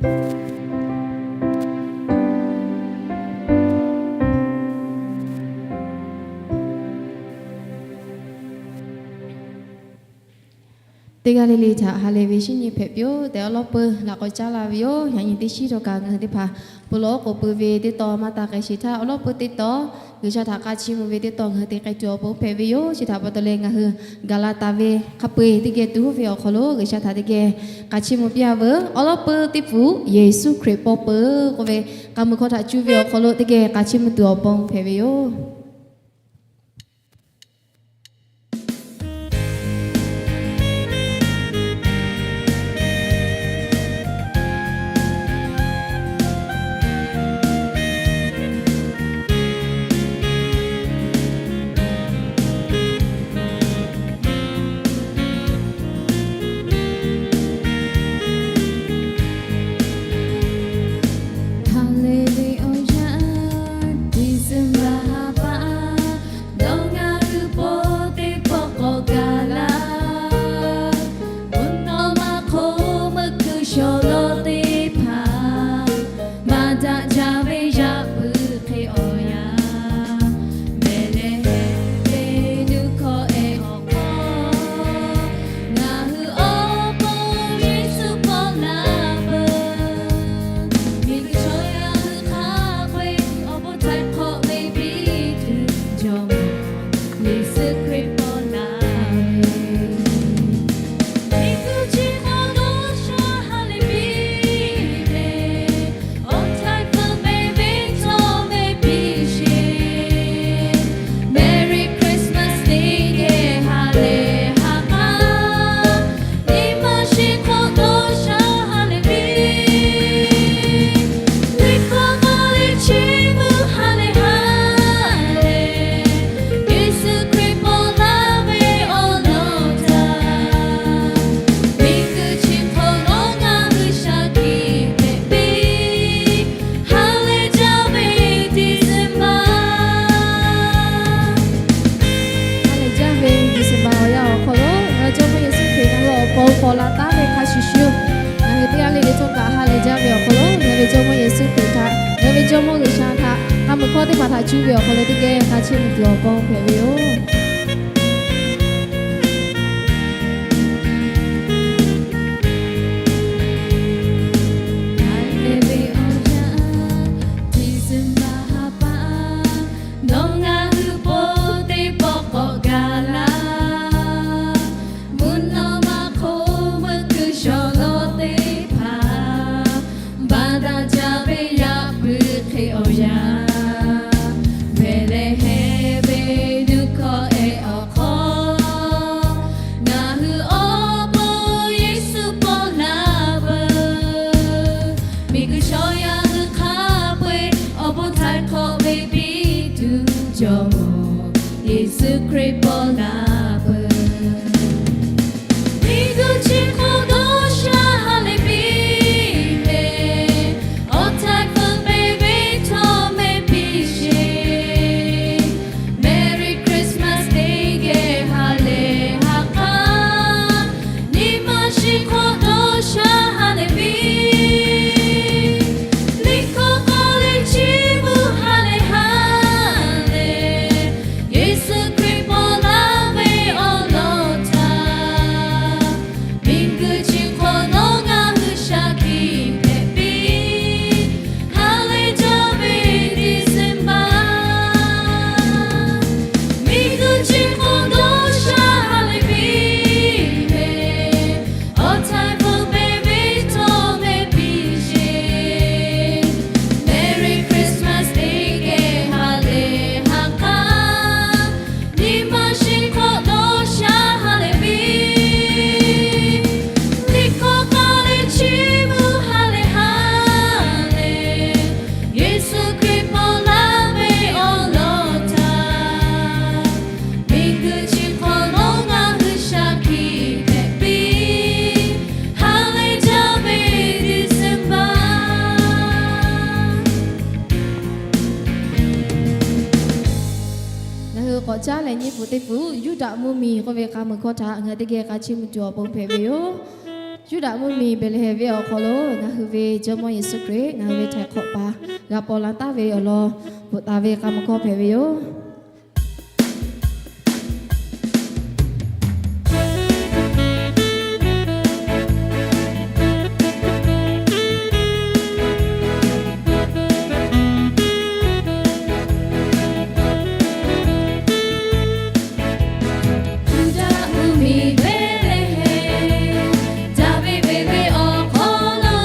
Teˇ g'aˇ le le htaꞈ ha lehˬ ve shinˉ nyi hpehꞈ piˇ-oˆ tehꞈ awˉ lawˉ peuˇ laꞈ k'awꞈ caˉ laˇ ve yoˬ. Yaꞈ nyi teˇ shinˉ htawˇ kaꞈ ngaˬ hui teˇ hpaˍ bon lawˬ oˉ k'oˍ pui ve teˇ tawn maˇ taˇ k'ai sheˍ htaˇ, awˉ lawˉ peuˇ teˇ tawn G'uiˬsha htaꞈ k'a chiˇ mvuh ve teˇ tawn ngaˬ hui te k'ai tuˬ awˬ pon hpehꞈ ve yoˬ. Chi htaꞈ pa taw leh ngaˬ hui gaˬ la taˍ ve hk'a peu-eˬ teˇ geh tuˬ ve awˬ hk'aw lo G'uiˬsha htaꞈ teˇ geh k'a chiˇ mvuh piˇ-a veuˬ. Awˉ lawˉ peuˇ teˇ pfuhˍ Yeˍsuˆ Hkriꞈ paw peuˬ k'oˆ ve k'a muiˬ hkawˇ htaꞈ cuˇ ve awˬ hk'aw lo teˇ geh k'a chiˇ mvuh tuˬ awˬ pon hpehꞈ ve yoˬ. Hk'aˬ lehˬ ve awˬ yanˇ, December ha pa, nawˬ ngaˬ hui bon teˇ pawˆ k'awꞈ gaˬ laˇ. Mvuhˇ naw ma hk'oˆ meuˆ kuiˬ shawˍ lawˬ teˇ hpaˍ, maˇ daꞈ jaˇ ve yaꞈ puiˉ hk'e awˬ yanˇ, Behˍlehˍhehnˍ ve nuˇ hkawˇ ehˉ awˬ hk'aw, ngaˬ hui awˬ pon Yeˍsuˆ paw laˇ peuˬ. Miˬguiˬ chaw yaˇ hui hk'a peu-eˬ awˬ bon htaiˍ hk'awꞈ ve piˇ tuˬ, Jawˇmawˇ Yeˍsuˆ Hkriꞈ paw laˇ ve. Miˬguiˬ chi hk'awꞈ nawˉ sha ha lehˬ piˇ ve, awˬ htaiˍ hpfuhˇ mehˍ ve htawˇ mehˍ piˇ sheˍ. Merry Christmas teˇ geh ha lehˬ ha k'aˉ, nyi ma shiˍ hk'awꞈ nawˉ sha ha lehˬ piˇ. Liꞈ hkawˇ k'aw leh chiˇ mvuh ha lehˬ ha lehˬ, Yeˍsuˆ Hkriꞈ paw laˇ ve awˬ lawn htaꞈ, miˬguiˬ chi hk'awꞈ nawˉ ngaˬ hui shaˍ tiꞈ hpehꞈ piˇ. Ha lehˬ jaˇ ve December, ha lehˬ jaˇ ve December awˬ yanˇ awˬ hk'aw lo ngaˬ hui Jawˇmawˇ Yeˍsuˆ Hkriꞈ ngaˬ hui awˬ pon paw la taˉ ve hk'a shuˍ shuˍ, ngaˬ hui teˇ g'aˇ le le htawˇ kaꞈ ha lehˬ jaˇ ve awˬ hk'aw lo ngaˬ hui ve Jawˇmawˇ Yeˍsuˆ Hkriꞈ htaꞈ, ngaˬ hui ve Jawˇmawˇ G'uiˬsha htaꞈ k'a muiˬ hkawˇ teˇ hpaˍ htaꞈ cuˇ ve awˬ hk'aw lo teˇ geh k'a chiˇ mvuh tuˬ awˬ pon hpehꞈ ve yoˬ. Hk'aˬ lehˬ ve awˬ yanˇ, December ha pa, nawˬ ngaˬ hui bon teˇ pawˆ k'awꞈ gaˬ laˇ. Mvuhˇ naw ma hk'oˆ meuˆ kuiˬ shawˍ lawˬ teˇ hpaˍ, maˇ daꞈ jaˇ ve yaꞈ puiˉ hk'e awˬ yanˇ, Behˍlehˍhehnˍ ve nuˇ hkawˇ ehˉ awˬ hk'aw, ngaˬ hui awˬ pon Yeˍsuˆ paw laˇ peuˬ. Miˬguiˬ chaw yaˇ hui hk'a peu-eˬ awˬ bon htaiˍ hk'awꞈ ve piˇ tuˬ, Jawˇmawˇ Yeˍsuˆ Hkriꞈ paw laˇ peuˬ. Miˬguiˬ chi hk'awꞈ nawˉ sha ha lehˬ piˇ ve, awˬ htaiˍ hpfuhˇ mehˍ ve htawˇ mehˍ piˇ sheˍ. Merry Christmas teˇ geh ha lehˬ ha k'aˉ, nyi ma shiˍ hk'awꞈ nawˉ sha ha lehˬ piˇ. Liꞈ hkawˇ k'aw leh chiˇ mvuh ha lehˬ ha lehˬ, Yeˍsuˆ Hkriꞈ paw laˇ ve awˬ lawn htaꞈ, miˬguiˬ chi hk'awꞈ nawˉ ngaˬ hui shaˍ tiꞈ hpehꞈ piˇ. Ha lehˬ jaˇ ve December, miˬguiˬ chi hk'awꞈ nawˉ sha ha lehˬ piˇ ve, awˬ htaiˍ hpfuhˇ mehˍ ve htawˇ mehˍ piˇ sheˍ. Merry Christmas teˇ geh ha lehˬ ha k'aˉ, nyi ma shiˍ hk'awꞈ nawˉ sha ha lehˬ piˇ. Liꞈ hkawˇ k'aw leh chiˇ mvuh ha lehˬ ha lehˬ, Yeˍsuˆ Hkriꞈ paw laˇ ve awˬ lawn htaꞈ, miˬguiˬ chi hk'awꞈ nawˉ ngaˬ hui shaˍ tiꞈ hpehꞈ piˇ. Ha lehˬ jaˇ ve December, ngaˬ hui k'awꞈ caˉ leh nyiˇ pfuhˍ teˇ pfuhˍ Yuˇdaꞈ mvuhˇmiˬ k'oˆ ve k'a muiˬ hkawˇ htaꞈ ngaˬ hui teˇ geh k'a chiˇ mvuh tuˬ awˬ pon hpehꞈ ve yoˬ. Yuˇdaꞈ mvuhˇmiˬ Behˍlehˍhehnˍ venˇ awˬ hk'aw lo ngaˬ hui ve Jawˇmawˇ Yeˍsuˆ Hkriꞈ ngaˬ hui ve htaiˍ hk'awꞈ paˍ g'a paw la taˍ ve awˬ lawn bvuhꞈ taˍ ve k'a maw hkawˇ hpehꞈ ve yoˬ. Yuˇdaꞈ mvuhˇmiˬ Behˍlehˍhehnˍ, Daˍviˆ venˇ ve awˬ hk'aw lo,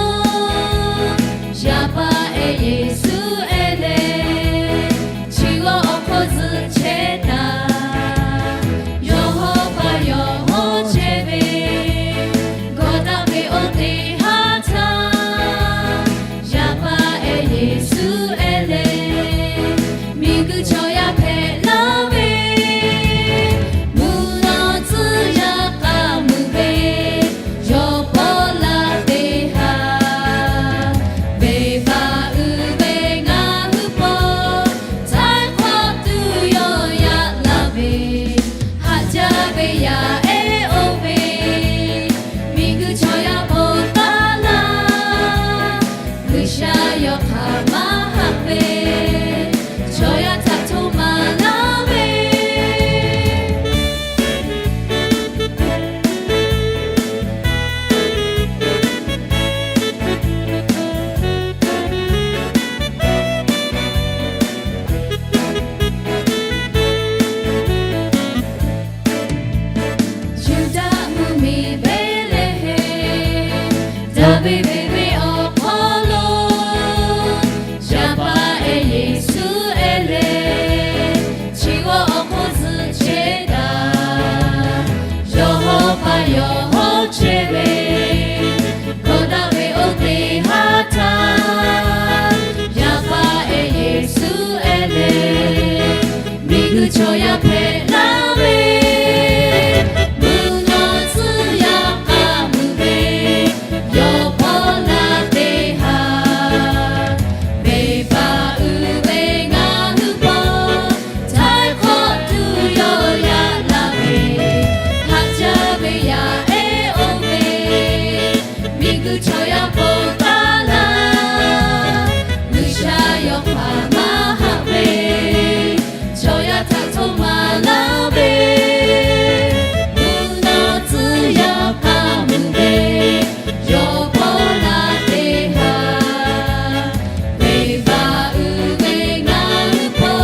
Yaˍ paˍ ehˉ Yeˍsuˆ ehˉ lehˬ, chi g'awˇ awˬ hk'aw zuhˆ chehˇ taˍ. Yawˬ hawˉ paˍ yawˬ hawˉ chehˇ ve, gawˬ daꞈ ve oˇ teˇ haˉ htaˇ, Yaˍ paˍ ehˉ Yeˍsuˆ ehˉ lehˬ, miˬguiˬ chaw yaˇ hpehꞈ laˇ ve, mvuhˇ naw tcuh yaˇ k'a mvuh ve, yawˬ paw la teˇ haˉ, venˇbaˆ uiˍ ve ngaˬ hui paw, htaiˍ hk'awꞈ tuˬ yawˇ yaꞈ la ve, haꞈ jaˇ ve yaˇ ehˉ oˇ ve, miˬguiˬ chaw yaˇ paw taˍ laˇ, G'uiˬsha yawˇ hk'aˬ maˇ haꞈ ve, chaw yaˇ htaꞈ hto maˍ laˇ ve. Yuˇdaꞈ mvuhˇmiˬ Behˍlehˍhehnˍ, Daˍviˆ venˇ ve awˬ hk'aw lo, Yaˍ paˍ ehˉ Yeˍsuˆ ehˉ lehˬ, chi g'awˇ awˬ hk'aw zuhˆ chehˇ taˍ. Yawˬ hawˉ paˍ yawˬ hawˉ chehˇ ve, gawˬ daꞈ ve oˇ teˇ haˉ htaˇ, Yaˍ paˍ ehˉ Yeˍsuˆ ehˉ lehˬ, miˬguiˬ chaw yaˇ hpehꞈ laˇ ve, mvuhˇ naw tcuh yaˇ k'a mvuh ve, yawˬ paw la teˇ haˉ, venˇbaˆ uiˍ ve ngaˬ hui paw, htaiˍ hk'awꞈ tuˬ yawˇ yaꞈ la ve, haꞈ jaˇ ve yaˇ ehˉ oˇ ve, miˬguiˬ chaw yaˇ paw taˍ laˇ, G'uiˬsha yawˇ hk'aˬ maˇ haꞈ ve, chaw yaˇ htaꞈ hto maˍ laˇ ve, mvuhˇ naw tcuh yaˇ k'a mvuh ve, yawˬ paw la teˇ haˉ, venˇbaˆ uiˍ ve ngaˬ hui paw,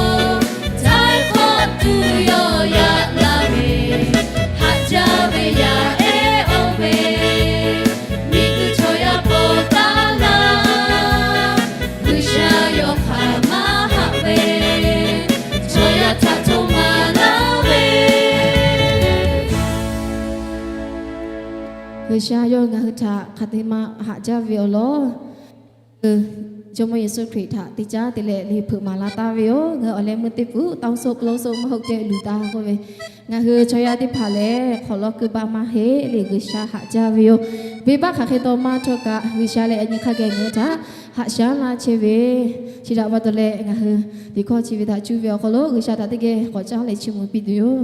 htaiˍ hk'awꞈ tuˬ yawˇ yaꞈ la ve, haꞈ jaˇ ve yaˇ ehˉ oˇ ve, miˬguiˬ chaw yaˇ paw taˍ laˇ, G'uiˬsha yawˇ hk'aˬ maˇ haꞈ ve, chaw yaˇ htaꞈ hto maˍ laˇ ve. G'uiˬsha yawˇ ngaˬ hui htaꞈ hk'aˬ te maˇ haꞈ jaˇ ve awˬ lawn, Jawˇmawˇ Yeˍsuˆ Hkriꞈ htaꞈ teˇ caˉ te leh liꞈ hpeuꞈ maˍ la taˍ ve yoˬ. Ngaˬ hui awˬ leh meuˇ teˇ peuˬ တောင်းဆို ကတိဆို မဟုတ်တဲ့ လူသား k'oˆ ve, ngaˬ hui chaw yaˇ teˇ hpaˍ lehˬ hk'awꞈ lawˉ keu baˆ maˇ heˆ le, G'uiˬsha haꞈ jaˇ ve yoˬ. Venˇbaˆ hk'aˬ hk'e taw maˇ htawˇ kaꞈ, G'uiˬsha lehˬ yaꞈ nyi hk'a geh ngaˬ hui htaꞈ haꞈ shaˉ laˇ chehˇ ve, chi htaꞈ pa taw leh ngaˬ hui liꞈ hkawˇ chi ve htaꞈ cuˇ ve awˬ hk'aw lo G'uiˬsha htaꞈ teˇ geh k'awꞈ caˉ leh chiˇ mvuh piˇ tuˬ yoˬ.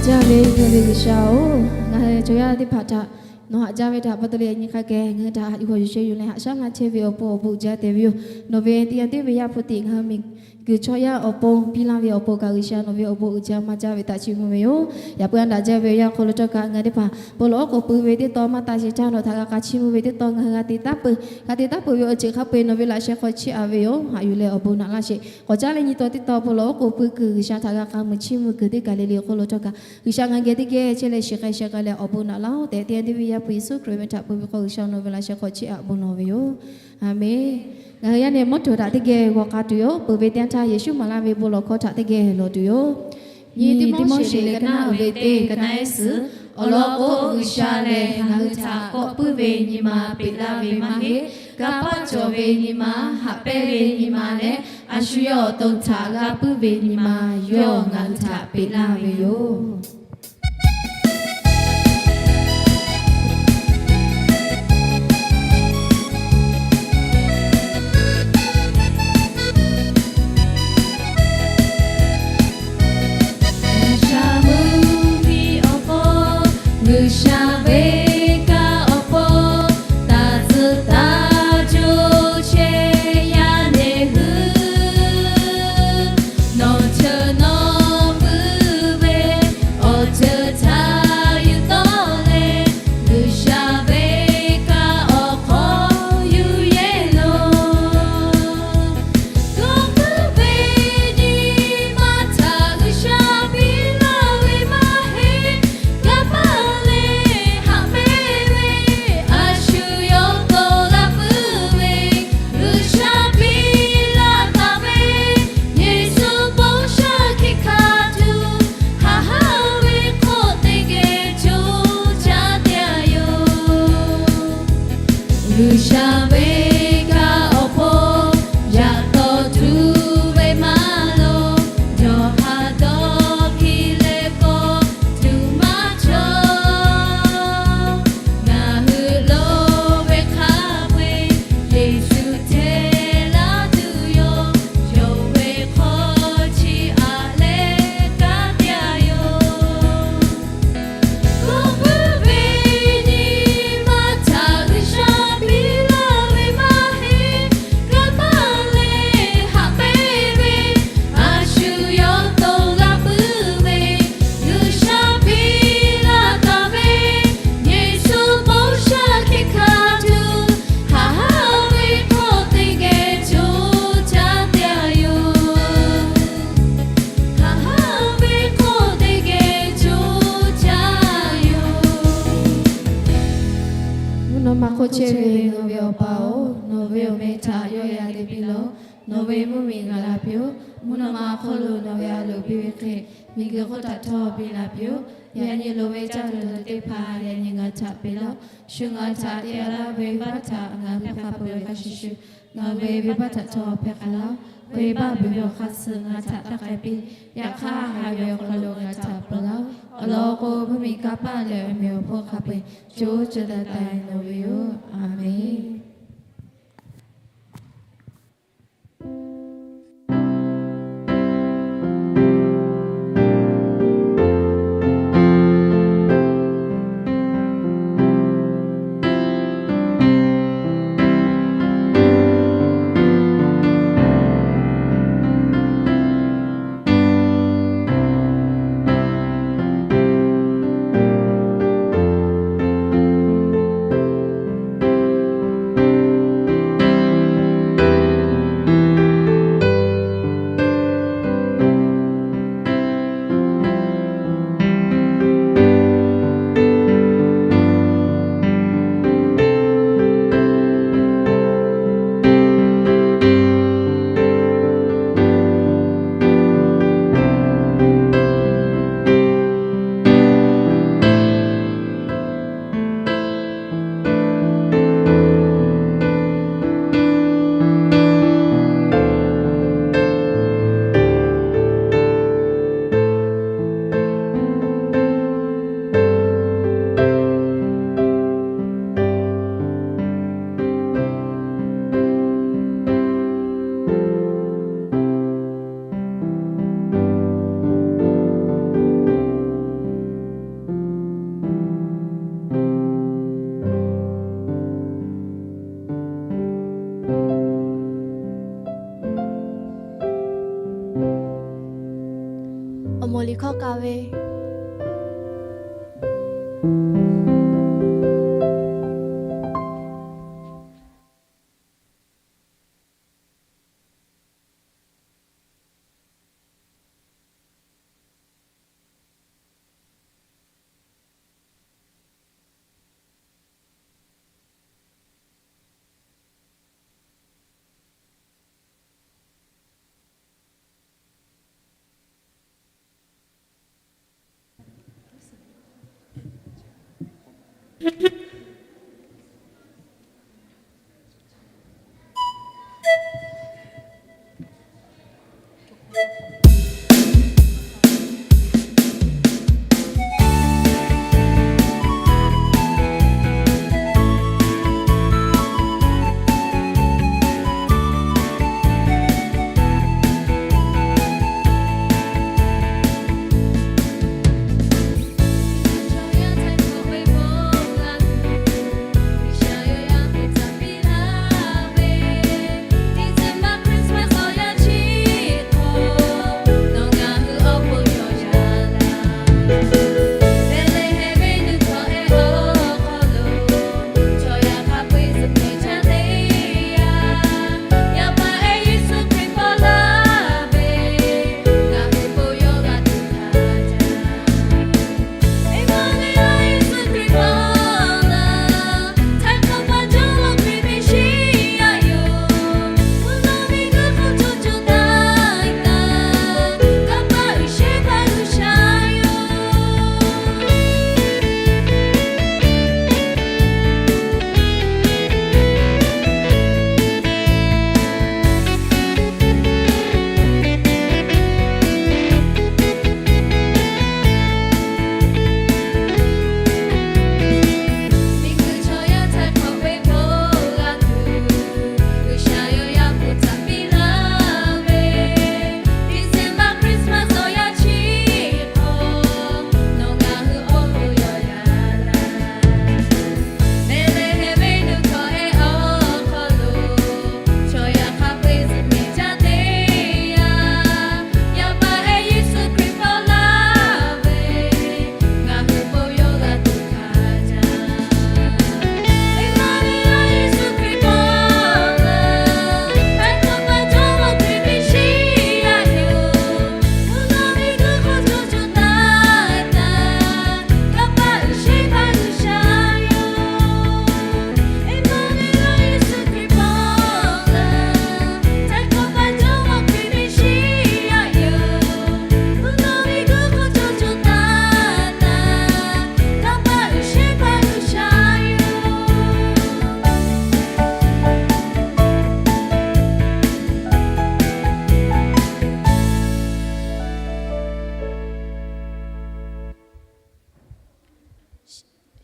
Yaˇ ve ngaˬ hui ve G'uiˬsha-oˬ, ngaˬ hui chaw yaˇ teˇ hpaˍ htaꞈ nawˬ haꞈ jaˇ ve htaꞈ pa taw leh nyi hk'a geh ngaˬ hui htaꞈ haꞈ yuˬ hk'aw yuˬ sheh yuˬ leh haꞈ shaˉ laˇ chehˇ ve awˬ pon awˬ bon uiˍ jaˇ te ve yoˬ. Nawˬ ve teˇ yanˇ teˇ ve Yaˇ hpu tiꞈ ngaˬ hui miˬguiˬ chaw yaˇ awˬ pon piˇ laˇ ve awˬ pon kaꞈ G'uiˬsha nawˬ ve awˬ bon uiˍ jaˇ maˇ jaˇ ve htaꞈ chiˇ mvuh ve yoˬ. Yaꞈ puiˉ a daꞈ jaˇ ve Yaˇ hk'aw lo htawˇ kaꞈ ngaˬ hui teˇ hpaˍ bon lawˬ oˉ k'oˍ pui ve teˇ tawn maˇ taˇ sheˍ htaˇ nawˬ htaꞈ g'a k'a chiˇ mvuh ve teˇ tawn ngaˬ hui g'a te taˉ peuˬ. G'a te taˉ peuˬ ve awˬ ceuˬ hk'a peu-eˬ nawˬ ve laꞈ sheh hk'aw chiˇ aꞈ ve yoˬ. Haꞈ yuˬ leh awˬ bon naꞈ laˇ sheˍ. K'awꞈ caˉ leh nyi taw teˇ tawn bon lawˬ oˉ k'oˍ pui kuiˬ G'uiˬsha htaꞈ g'a k'a mui chiˇ mvuh kuiˬ teˇ kaˬ le le awˬ hk'aw lo htawˇ kaꞈ G'uiˬsha ngaˬ hui geh teˇ geh chehˇ leh shiˍ k'ai sheh k'ai leh awˬ bon naꞈ laˇ-oˆ tehꞈ teˇ yanˇ teˇ ve Yaˇ hpu Yeˍsuˆ Hkriꞈ ve htaꞈ peuˬ ve hk'aw G'uiˬsha nawˬ ve laꞈ sheh hk'aw chiˇ aꞈ bon lawˬ ve yoˬ. Aˬmenˍ. Ngaˬ hui yaˇ nehˬ mvuhˇ htoꞈ htaꞈ teˇ geh g'aw k'a tuˬ yoˬ. Peuˬ ve teˇ yanˇ htaˇ Yeˍsuˆ maˍ laˇ ve bon lawˬ hkawˇ htaꞈ teˇ geh lawˬ tuˬ yoˬ. Nyi Tiˆmoˉseˍ liꞈ ka naˆ uiˍ ve teˇ ka naˆ ehˉ suhˍ, awˬ lawn k'o G'uiˬsha lehˬ ngaˬ hui htaꞈ kawˆ puiˉ ve nyi ma peꞈ laˇ ve maˇ heˆ. Kanˇ paˆ cawˬ ve nyi ma, haꞈ pehnˇ ve nyi ma leh a shu yawˇ awˬ to htaꞈ g'a puiˉ ve nyi ma yawˇ ngaˬ hui htaꞈ peꞈ laˇ ve yoˬ. G'uiˬsha mvuhˇmiˬ awˬ pon, G'uiˬsha ve kaꞈ awˬ pon, taˇ tcuhˉ taˇ co chehˇ yaˇ nehˬ hui, nawˬ cheuˬ nawˬ puiˉ ve awˬ ceuˬ htaꞈ yuˬ tawˆ leh, G'uiˬsha ve kaꞈ awˬ hk'aw yuˬ yehˬ loˬ. Kawˆ puiˉ ve nyi ma htaꞈ G'uiˬsha piˇ laˇ ve maˇ heˆ. Kanˇ paˆ leh haꞈ pehnˇ ve a shu yawˇ to g'a puiˉ ve, G'uiˬsha piˇ laˇ taˍ ve Yeˍsuˆ bon shaˉ hkiˆ hkanˍ tuˬ, haꞈ haˉ ve hk'oˆ teˇ geh co caˇ te-a yoˬ. G'uiˬsha ve kaꞈ awˬ pon yaꞈ taw tuˬ ve maˇ loˍ. Yawˇ haꞈ dawˇ hkiˇ leh kawˆ tuˬ maˇ cawˬ. Ngaˬ hui lo ve hk'a peu-eˬ Yeˍsuˆ hteˇ laˇ tuˬ yoˬ. Yawˇ ve hk'aw chiˇ aꞈ leh kanˉ te-a yoˬ. Kawˆ puiˉ ve nyi ma htaꞈ G'uiˬsha piˇ laˇ ve maˇ heˆ. Kanˇ paˆ leh haꞈ pehnˇ ve a shu yawˇ to g'a puiˉ ve, G'uiˬsha piˇ laˇ taˍ ve Yeˍsuˆ bon shaˉ hkiˆ hkanˍ tuˬ, haꞈ haˉ ve hk'oˆ teˇ geh co caˇ te-a yoˬ. Haꞈ haˉ ve hk'oˆ teˇ geh co caˇ yoˬ. Mvuhˇ naw ma hk'oˆ chehˇ ve nawˬ ve Awˬ pa-oˬ, nawˬ ve awˬ meh htaꞈ yawˆ yan te piˇ lawˬ. Nawˬ ve mvuhˇmiˬ gaˬ la piˇ-oˆ. Mvuhˇ naw ma hk'oˆ lo nawˬ ve a loˍ piˇ ve hk'e, miˬguiˬ hk'oˆ htaꞈ htawˇ piˇ la piˇ-oˆ. Yaꞈ nyi loˍ ve caˇ tuˬ dawˬ tuˬ teˇ hpaˍ yaꞈ nyi ngaˬ htaꞈ peꞈ laˇ-oˆ. Shu ngaˬ htaꞈ te-a laˇ ve venˇbaˆ htaꞈ ngaˬ hui hpehˇ k'ai peuˬ ve hk'a shuˍ shuˍ, ngaˬ hui ve venˇbaˆ htaꞈ htawˇ hpehˇ k'ai laˇ-oˆ. Venˇbaˆ beˬ ve awˬ hk'aˇ suh ngaˬ htaꞈ taˇ k'ai piˇ. Yaꞈ hk'aˇ, haꞈ ve awˬ hk'aw lo ngaˬ htaꞈ peuˬ laˇ-oˆ. Awˬ lawn k'o, mvuhˇmiˬ, kanˇ paˆ leh awˬ meh awˬ hponˇ hk'a peu-eˬ co co taiˍ taiˍ nawˬ ve yoˬ. Aˬmenˍ. Moˍ liꞈ hkawˇ k'a ve.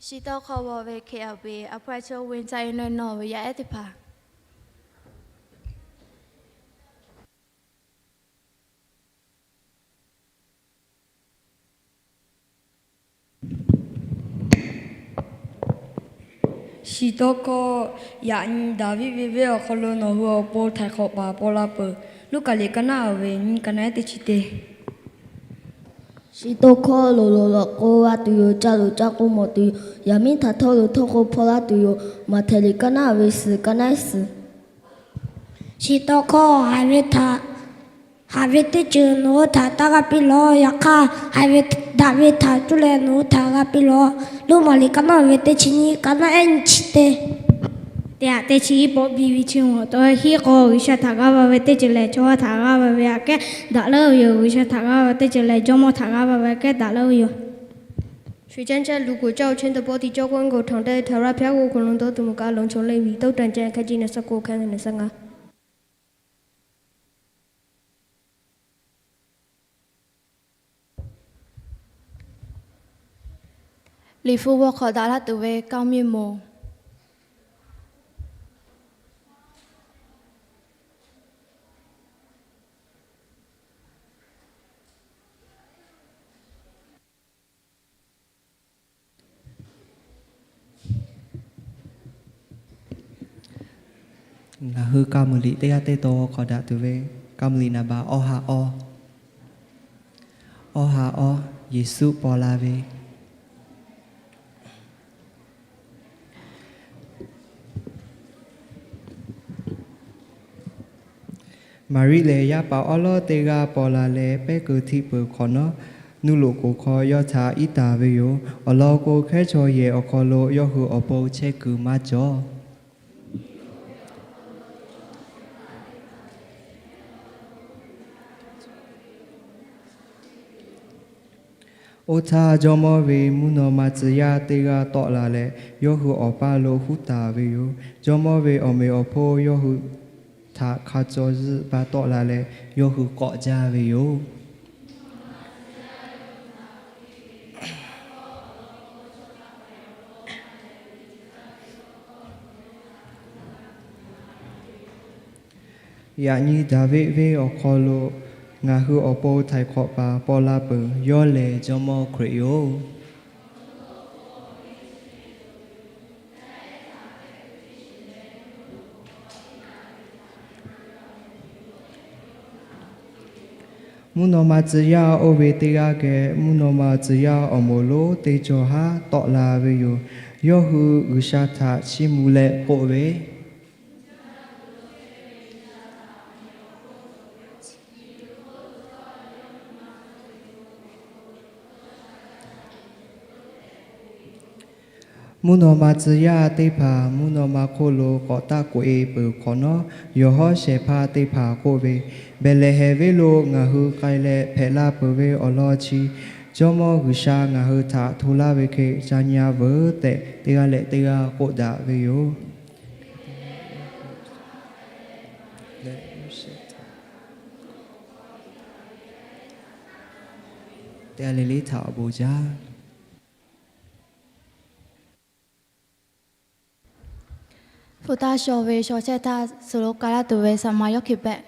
Shiˍ tawˇ hk'aw bawˬ ve hk'e a ve a pawehˇ chaw ve ca e na nawˬ ve yaˇ ehˉ teˇ hpaˍ. Shiˍ tawˇ hkawˇ yaꞈ nyi Daˍviˆ ve venˇ awˬ hk'aw lo nawˬ hui awˬ pon htaiˍ hk'awꞈ paˍ paw la peuˬ. Luˉkaˍ liꞈ ka naˆ a ve nyiˇ ka naˆ ehˉ teˇ chi teˇ. Shiˍ tawˇ hkawˇ loˍ loˍ lawꞈ k'oˆ g'a tuˬ yoˬ, ca loˍ ca k'oˆ mawˬ tuˬ yoˬ, yaꞈ miˉ htaꞈ htawˇ loˍ htawˇ k'oˆ hpaw laˇ tuˬ yoˬ. Maˍhtehˍ liꞈ ka naˆ ve suhˍ ka naˆ ehˉ suhˍ. Shiˍ tawˇ hkawˇ haˍ ve htaꞈ, haˍ ve teˇ ceuˬ nawˬ hui htaꞈ taˇ g'a piˇ lawˬ. Yaꞈ hk'aˇ, haˍ ve daꞈ ve htaꞈ cuˇ leh nawˬ hui htaꞈ g'a piˇ lawˬ. Roˉmaꞈ liꞈ ka naˆ ve teˇ chi nyiˇ ka naˆ ehˉ nyi chi teˇ. Teˇ aꞈ teˇ chi iˉ pawˆ biˇ ve chi mawˬ tawˆ hiˉ k'o, G'uiˬsha htaꞈ g'aˇ va ve teˇ ceuˬ lehˬ, chaw yaˇ htaꞈ g'aˇ va ve aꞈ kehˉ daꞈ leuˉ ve yoˬ. G'uiˬsha htaꞈ g'aˇ va teˇ ceuˬ lehˬ, Jawˇmawˇ htaꞈ g'aˇ va ve aꞈ kehˉ daꞈ leuˉ ve yoˬ. ရွှေကျမ်းကျမ်း လူကို ကြောက်ခြင်းသဘောတည် ကြောက်ကွင်းကို ထောင်ထဲ ထာဝရဘုရားကို အကုန်လုံးသောသူမူကား လုံခြုံလိမ့်မည်။ သုတ်တန်ကျမ်း အခန်းကြီး နှစ်ဆယ့်ကိုး အခန်းငယ် နှစ်ဆယ့်ငါး။ Liꞈ hpu g'aw hk'awꞈ daꞈ laˇ tuˬ ve ကောင်းမြတ်မုန့်. Ngaˬ hui ကမ္မလီ teˇ g'aˇ teˇ taw hk'awꞈ daꞈ tuˬ ve ကမ္မလီ naˍ baꞈ awˇ ha awˇ. Awˬ ha awˬ, Yeˍsuˆ paw la ve. Maˍriˆ lehˬ, yaˇ paˍ awˉ lawˉ teˇ g'aˇ paw la leh, pehˉ keu htiˆ peuˬ hk'awꞈ nawˉ, nuˇ loꞈ k'oˍ hk'aw yawˇ htaꞈ iˉ taˍ ve yoˬ. Awˬ lawn k'o, hkehˉ chaw yehˬ awˬ hk'aw lo yawˇ hui awˬ pon chehˇ kuiˬ maˇ cawˬ. Oˇ htaˇ, jawˇmawˇ ve mvuhˇ naw ma tcuh yaˇ teˇ g'aˇ tawˆ la leh, yawˇ hui awˬ paˇ lo huˉ taˍ ve yoˬ. Jawˇmawˇ ve awˬ meꞈ awˬ hponˇ yawˇ hui htaꞈ hk'a caw zuhˆ pa tawˆ la leh, yawˇ hui k'awꞈ jaˇ ve yoˬ. Yaꞈ nyi Daˍviˆ venˇ awˬ hk'aw lo ngaˬ hui awˬ pon htaiˍ hk'awꞈ paˍ paw la peuˬ, yawˇ lehˬ Jawˇmawˇ Hkriꞈ yoˬ. Mvuhˇ naw ma tcuh yaˇ oˇ ve teˇ g'aˇ geh, mvuhˇ naw ma tcuh yaˇ awˬ moˍ lonˉ teˇ cawˬ haˉ tawˆ la ve yoˬ. Yawˇ hui G'uiˬsha htaꞈ chiˇ mvuh leh k'oˆ ve, Mvuhˇ naw ma tcuh yaˇ teˇ hpaˍ mvuhˇ naw ma hk'oˆ lo k'awꞈ taˆ k'oꞈ-e peuˬ hk'awꞈ nawˉ, yawˬ hawˉ shehˍ hpaˇ teˇ hpaˍ k'oˆ ve, Behˍlehˍhehnˍ venˇ lo ngaˬ hui k'ai leh hpehꞈ la peuˬ ve awˬ lawn chi, Jawˇmawˇ G'uiˬsha ngaˬ hui htaꞈ hto laˇ ve hk'e ca nyi-a veuˬ tehꞈ, teˇ g'aˇ leh teˇ g'aˇ k'oˆ daꞈ ve yoˬ. Teˇ g'aˇ le le htaꞈ awˬ bon jaˇ. Hpu taˇ shaw ve shaw chehˇ htaˇ, suh lo ka laˇ tuˬ ve saˍ maˍ yawˇ hkiˬ pehꞈ.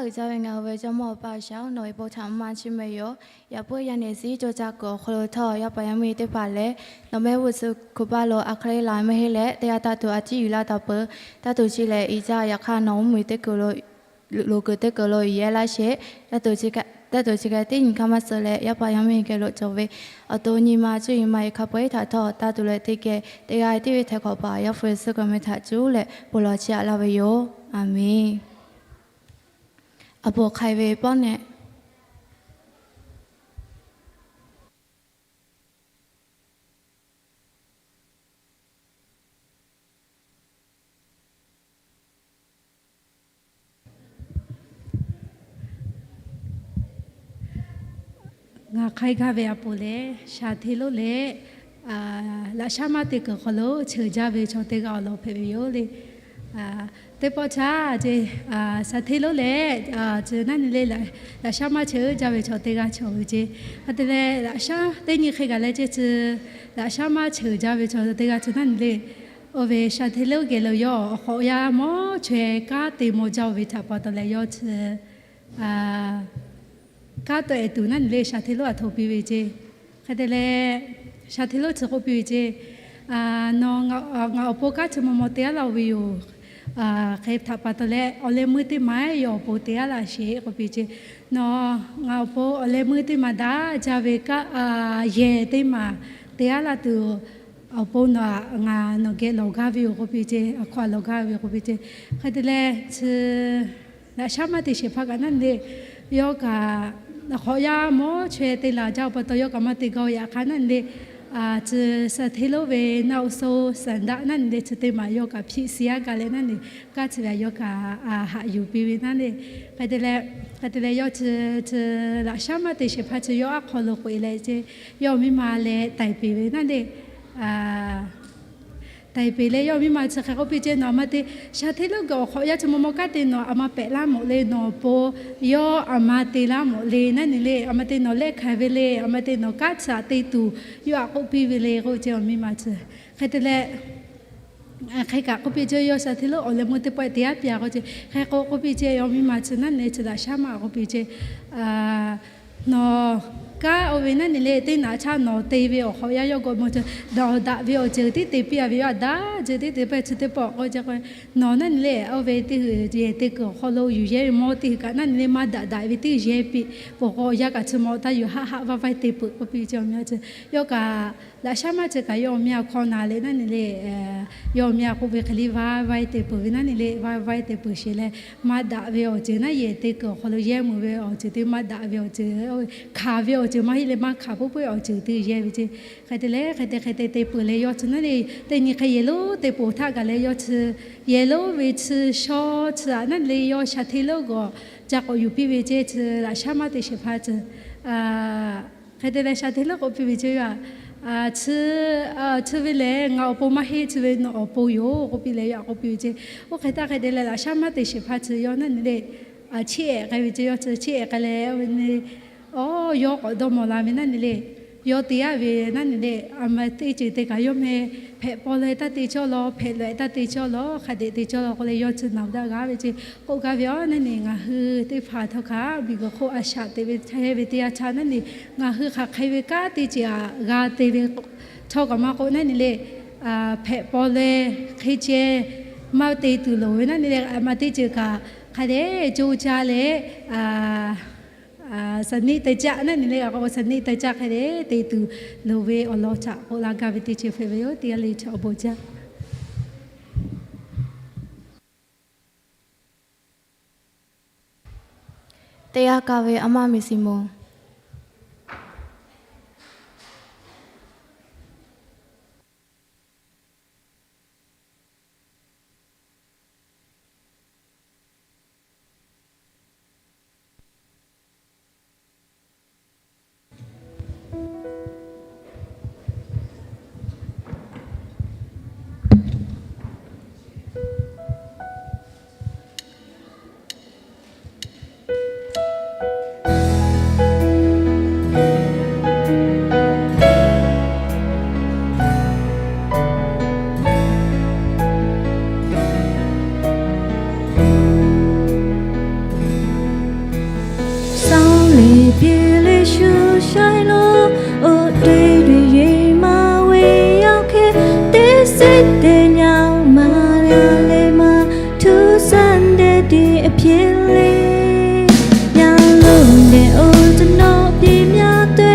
Uiˍ jaˇ ve ngaˬ hui ve Jawˇmawˇ Awˬ pa G'uiˬsha-oˬ, nawˬ ve bon htaꞈ maˇ chiˇ mvuh ve yoˬ. Yaꞈ puiˉ yaˇ neꞈ ziˉ co caˇ kuiˬ awˬ hk'aw lo htawˇ, yaˇ paˍ yaˇ miˇ teˇ hpaˍ lehˬ, nawˬ mehˆ g'uˇ suhˍ hk'u paˇ lo a hk'e le la mehˆ heˆ leh, teˇ g'aˇ taˇ tuˬ a ciˉ yuˬ laˇ taˍ peuˬ. Taˇ tuˬ chi lehˬ, uiˍ jaˇ yaꞈ hk'aˇ nawˬ mvuhˇmiˬ teˇ kuiˬ lo loˍ kuiˬ teˇ kuiˬ lo uiˍ yehˇ laˇ sheˍ. Taˇ tuˬ chi hk'e teˇ nyi hkanˇ maˇ suh leh, yaˇ paˍ yaˇ miˇ geh lo cawˬ ve awˬ to nyi ma cuˇ yiˍ ma e hk'a peu-eˬ htaꞈ htawˇ, taˇ tuˬ leh teˇ geh teˇ g'aˇ tiˉ ve htaiˍ hk'awꞈ paˍ Yaˇ hpu Yeˍsuˆ Hkriꞈ meh htaꞈ cuˉ leh bon lawˬ chiˇ aꞈ laˇ ve yoˬ. A menˬ. A poˍ hk'ai ve pawˆ nehˆ. Ngaˬ hk'ai gaˇ ve a poˍ lehˬ, shaˍ hteˇ lonˉ leh laꞈ shaˉ maˇ te kuiˬ hk'aw lo cheuˬ jaˇ ve chaw teˇ g'aˇ awˬ lawn hpehꞈ ve yoˬ le. Teˇ pawˆ htaˇ ce, shaˍ hteˇ lonˉ leh ce naˉ nyi le, laꞈ shaˉ maˇ cheuˬ jaˇ ve chaw teˇ g'aˇ cawˬ ve ce. Hk'e te leh laꞈ shaˉ teˇ nyi hk'e gaˬ leh ce, laꞈ shaˉ maˇ cheuˬ jaˇ ve chaw teˇ g'aˇ ce naˉ nyi le, oˇ ve shaˍ hteˇ lonˉ geh lo yawˇ awˬ hk'awꞈ yaˇ mawˇ chaweh kanˉ te maw jaˇ ve htaꞈ pa taw leh yawˇ chi kanˉ tawˆ-e tuˬ naˉ nyi le shaˍ hteˇ lonˉ aꞈ htoꞈ piˇ ve ce. Hk'e te leh, shaˍ hteˇ lonˉ chi k'oˆ piˇ ve ce, Nawˬ ngaˬ awˬ pon kanˉ chi maw maw te aˉ laˇ-oˬ ve yoˬ. Hk'e htaꞈ pa taw leh awˬ leh meuˇ teˇ maˬ yawˇ awˬ pon te aˉ laˇ sheˍ k'oˆ piˇ ce. Nawˬ ngaˬ awˬ pon awˬ leh meuˇ teˇ maˬ daꞈ jaˇ ve kanˉ yehˬ teˇ maˬ te aˉ laˇ tuˬ awˬ pon nawˬ aꞈ ngaˬ nawˬ geh lawˬ gaˇ ve yoˬ k'oˆ piˇ ce. Awˬ hkawˇ aꞈ lawˬ gaˇ ve yoˬ k'oˆ piˇ ce. Hk'e te leh chi laꞈ shaˉ maˇ te shehˍ hpaˇ kaꞈ naˉ nyi le, yawˇ kaꞈ awˬ hk'awꞈ yaˇ mawˇ chaweh te laˬ jaˇ pa taw yawˇ kaꞈ maˇ te gaˇ-oˬ. Yaꞈ hk'aˇ naˉ nyi le, chi shaˍ hteˇ lonˉ ve naˆ uˇ so saˍ daˆ naˉ nyi le chi teˇ maˬ yawˇ kaꞈ hpiˆ shiˍ aˉ gaˇ leh naˉ nyi, kanˉ chi ve aꞈ yawˇ kaꞈ haꞈ yuˬ piˇ ve naˉ le. Hk'e te leh, hk'e te leh yawˇ chi, chi laꞈ shaˉ maˇ te shehˍ hpaˇ chi yawˇ aˉ hk'aw lo k'oꞈ-e leh ce, yawˇ miˇ ma leh taiˍ peˍ ve naˉ le. Taiˍ peˍ leh yawˇ miˇ ma chi hk'e k'oˆ piˇ ce, Nawˬ aˬ ma te shaˍ hteˇ lonˉ geh awˬ hk'awꞈ yaˇ chi maw maw kanˉ te nawˬ aˬ ma pehꞈ laˇ mawˬ le, nawˬ awˬ pon yawˇ aˬ ma te laˇ mawˬ le naˉ nyi le, aˬ ma te nawˬ lehˆ hkanˍ ve le, aˬ ma te nawˬ kanˉ chi aꞈ te tuˬ yawˇ aꞈ k'oˆ piˇ ve le k'oˆ ce awˬ miˇ ma chi. Hk'e te leh hk'e kaꞈ k'oˆ piˇ ce, Yawˇ shaˍ hteˇ lonˉ awˬ leh meuˇ teˇ pawˆ te aˉ piˇ-a k'oˆ ce. Hk'e k'o k'oˆ piˇ ce, awˬ miˇ ma chi naˉ nyi le chi laꞈ shaˉ maˇ k'oˆ piˇ ce, Nawˬ kanˉ oˇ ve naˉ nyi le teˇ naꞈ chaˇ nawˬ te ve awˬ hk'awꞈ yaˇ yawˇ g'awꞈ maw ce, daꞈ daꞈ ve awˬ ceuˬ tiˉ te piˇ-a ve yoˬ. Aꞈ daꞈ ceuˬ tiˉ te piˇ-a chi teˇ pawˆ k'oˆ ce k'o, nawˬ naˉ nyi le oˇ ve teˇ hui yehˬ te kuiˬ awˬ hk'aw lo yuˬ yehˇ ve mawˇ teˇ hui kaꞈ naˉ nyi le maˇ daꞈ daꞈ ve teˇ hui yehˇ piˇ peuˬ k'o, yaˇ kaꞈ chi maw taˇ yuˬ haˆ haˆ vaˇ vaˇ te peuˬ k'oˆ piˇ ce awˬ miˇ ma ce. Yawˇ kaꞈ laꞈ shaˉ maˇ ce kaꞈ yawˇ awˬ miˇ aꞈ hkawˇ na leh naˉ nyi le, yawˇ awˬ miˇ aꞈ k'oˆ ve hk'e le vaˇ vaˇ te peuˬ ve naˉ nyi le, vaˇ vaˇ te peuˬ sheˍ leh, maˇ daꞈ ve awˬ ceuˬ naˉ yehˬ te kuiˬ awˬ hk'aw lo yehˇ meuˬ ve awˬ ceuˬ teˇ maˇ daꞈ ve awˬ ceuˬ, hkanˍ ve awˬ ceuˬ maˇ heˆ leh maˇ hkanˍ puiˉ puiˉ awˬ ceuˬ teˇ yehˇ ve ce. Hk'e te leh hk'e te hk'e te te peuˬ leh yawˇ chi naˉ nyi teˇ nyi hk'e yehˬ lonˉ te peuˬ htaˇ gaˬ leh yawˇ chi yehˬ lonˉ ve chi shawˉ chi aꞈ naˉ nyi le yawˇ shaˍ hteˇ lonˉ g'awꞈ ca k'awꞈ yuˬ piˇ ve ce. Chi laꞈ shaˉ maˇ te shehˍ hpaˇ chi Hk'e te leh shaˍ hteˇ lonˉ k'oˆ piˇ ve ce, Yawˇ aꞈ, chi, chi ve lehˬ ngaˬ awˬ pon maˇ heˆ, chi ve nawˬ awˬ pon yoˬ k'oˆ piˇ leh yawˇ aꞈ k'oˆ piˇ ve ce. Oˇ hk'e htaˇ hk'e te leh laꞈ shaˉ maˇ te shehˍ hpaˇ chi yawˇ naˉ nyi le, chiˇ ehˍ k'ai ve ce. Yawˇ chi chiˇ ehˍ k'ai leh oˇ ve nyi, aˬ, yawˇ k'awꞈ dawˇ mawˬ la ve naˉ nyi le, yawˇ te yaˇ ve naˉ nyi le, aˬ ma teˇ ceuˬ te kaꞈ yawˇ meh hpehꞈ paw leh taˇ te cawˇ law, hpehꞈ lawꞈ-e taˇ te cawˇ law, hk'a dehꞈ te cawˇ law k'oˆ leh yawˇ chi naˬ daꞈ g'a ve ce. K'oˆ gaˇ ve, Aˬ, naˉ nyi ngaˬ hui teˇ hpaˍ htawˇ hk'a miˬguiˬ hk'oˆ a shaꞈ teꞈ ve chehˇ ve teˇ yanˇ htaˇ naˉ nyi ngaˬ hui hk'aˬ hk'e ve kanˉ teˇ ceuˬ aꞈ g'a te ve chaw kaꞈ maˇ k'oˆ naˉ nyi le, hpehꞈ paw leh hk'e ceh maˇ te tuˬ loˍ ve naˉ nyi le, aˬ ma teˇ ceuˬ kaꞈ hk'a dehꞈ co ca leh สนิทใจ naˉ nyi le, สนิทใจ hk'a dehꞈ te tuˬ loˍ ve awˬ lawn htaꞈ k'oˆ laˇ gaˇ ve teˇ ceuˬ hpehꞈ ve yoˬ. Teˇ g'aˇ le htaꞈ awˬ bon jaˇ. Teˇ g'aˇ kaˇ ve aˬ maˇ miˬ siˍ moˍ. Liꞈ hpu liꞈ shu shaiˍ lo, awˬ te tuˬ yeˬ maˍ ve yaˇ hk'e, teˇ suhˉ teˇ nyaˇ maˍ yaˇ leh maˇ, ထူးဆန်းတဲ့ ဒီအဖြစ်လေ Nyaˇ lonˉ dehꞈ awˬ tcuhˉ nawˉ ပျဉ်းမႃး te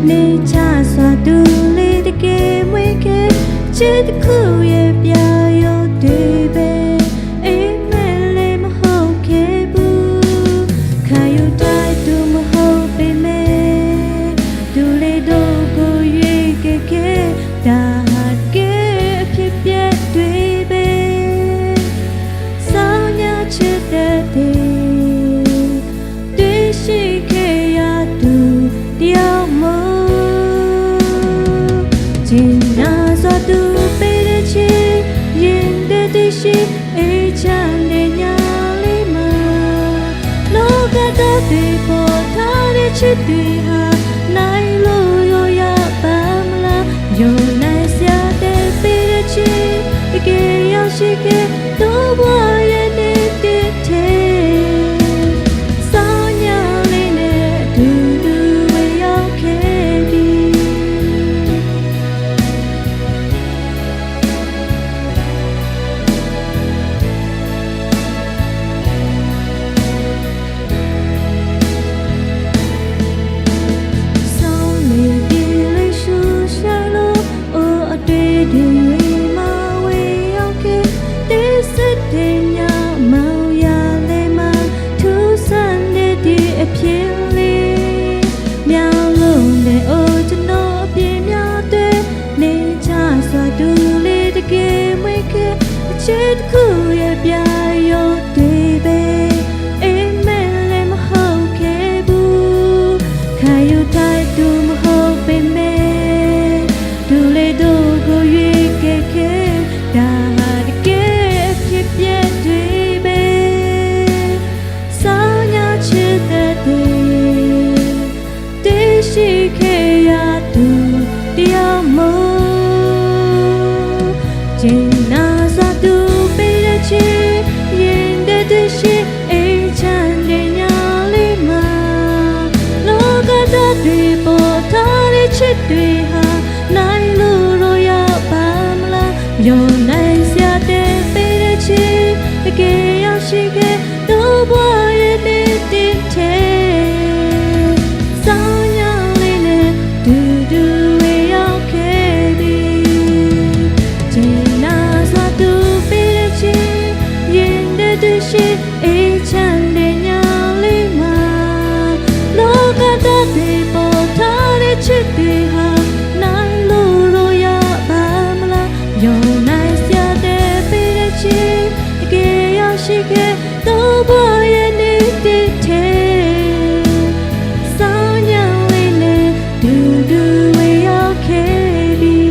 neˇ chaˇ suh tuˬ le teˇ geh mui hk'e, chi teˇ hkuˇ yehˬ pyaˇ yawˇ te ve အိပ်မက်လည်း မဟုတ်ခဲ့ဘူး ခံယူတတ်သူ မဟုတ်ပေမဲ့ သူ့လေဒို့ကို ရွေးချယ်ခဲ့ ဒါဟာတကယ့် အဖြစ်အပျက်တွေပဲ စောင့်မျှော်ချစ်တတ်တဲ့ တွေ့ရှိခဲ့ရသူ တယောက်မို့ ကြင်နာစွာ သူပေးတဲ့ချစ် ရင်ထဲသိရှိ အေးချမ်းတဲ့ညလေးမှာ လောကသားတွေ ပေါ်ထားတဲ့ချစ်တွေဟာ နိုင်လို့ရော ရပါမလား ယုံနိုင်စရာ သက်သေပေးတဲ့ချစ် တကယ်ရောက်ရှိခဲ့ တို့ဘဝရဲ့နေ့သစ်ထဲ စောင့်မျှော်လေးနဲ့ အတူတူဝင်ရောက်ခဲ့ပြီ။ စောင့်နေပြီလေ ရှုရှိုင်းလို့ အို အတွေ့အကြုံတွေမှာ ဝင်ရောက်ခဲ့ သိပ်းသီတင်းညါ မောင်ရာသီမှာ ထူးဆန်းတဲ့ ဒီအဖြစ်လေး မျောက်လွင့်တဲ့ အို ကျွန်တော်အပြစ်များအတွက် နေချစွာ သူလေးတကယ်မွေးခဲ့ အချစ်တစ်ခုရဲ့ ပြရုပ်တွေပဲ အိပ်မက်လည်း မဟုတ်ခဲ့ဘူး ခံယူထိုက်သူ မဟုတ်ပေမဲ့ သူလေးတို့ကို ရွေးချယ်ခဲ့ ဒါဟာတကယ် အဖြစ်အပျက်တွေပဲ စောင့်မျှော်ချစ်သက်သေ တွေ့ရှိခဲ့ရသူ တယောက်မို့ ကြင်နာစွာ သူပေးတဲ့ချစ် ရင်ထဲသိရှိ အေးချမ်းတဲ့ညလေးမှာ လောကသားတွေ ပေါ်ထားတဲ့ချစ်တွေဟာ နိုင်လို့တော့ ရပါမလား ယုံနိုင်စရာ သက်သေပေးတဲ့ချစ် တကယ်ရောက်ရှိခဲ့ တို့ဘဝရဲ့ နေ့သစ်ထဲ စောင့်မျှော်လေးနဲ့ တူတူဝင်ရောက်ခဲ့ပြီ ကြင်နာစွာ သူပေးတဲ့ချစ် ရင်ထဲသိရှိ အေးချမ်းတဲ့ညလေးမှာ လောကသားတွေ ပေါ်ထားတဲ့ချစ်တွေဟာ နိုင်လို့တော့ ရပါမလား ယုံနိုင်စရာ သက်သေပေးတဲ့ချစ် တကယ်ရောက်ရှိခဲ့ တို့ဘဝရဲ့ နေ့သစ်ထဲ စောင့်မျှော်လေးနဲ့ တူတူဝင်ရောက်ခဲ့ပြီ။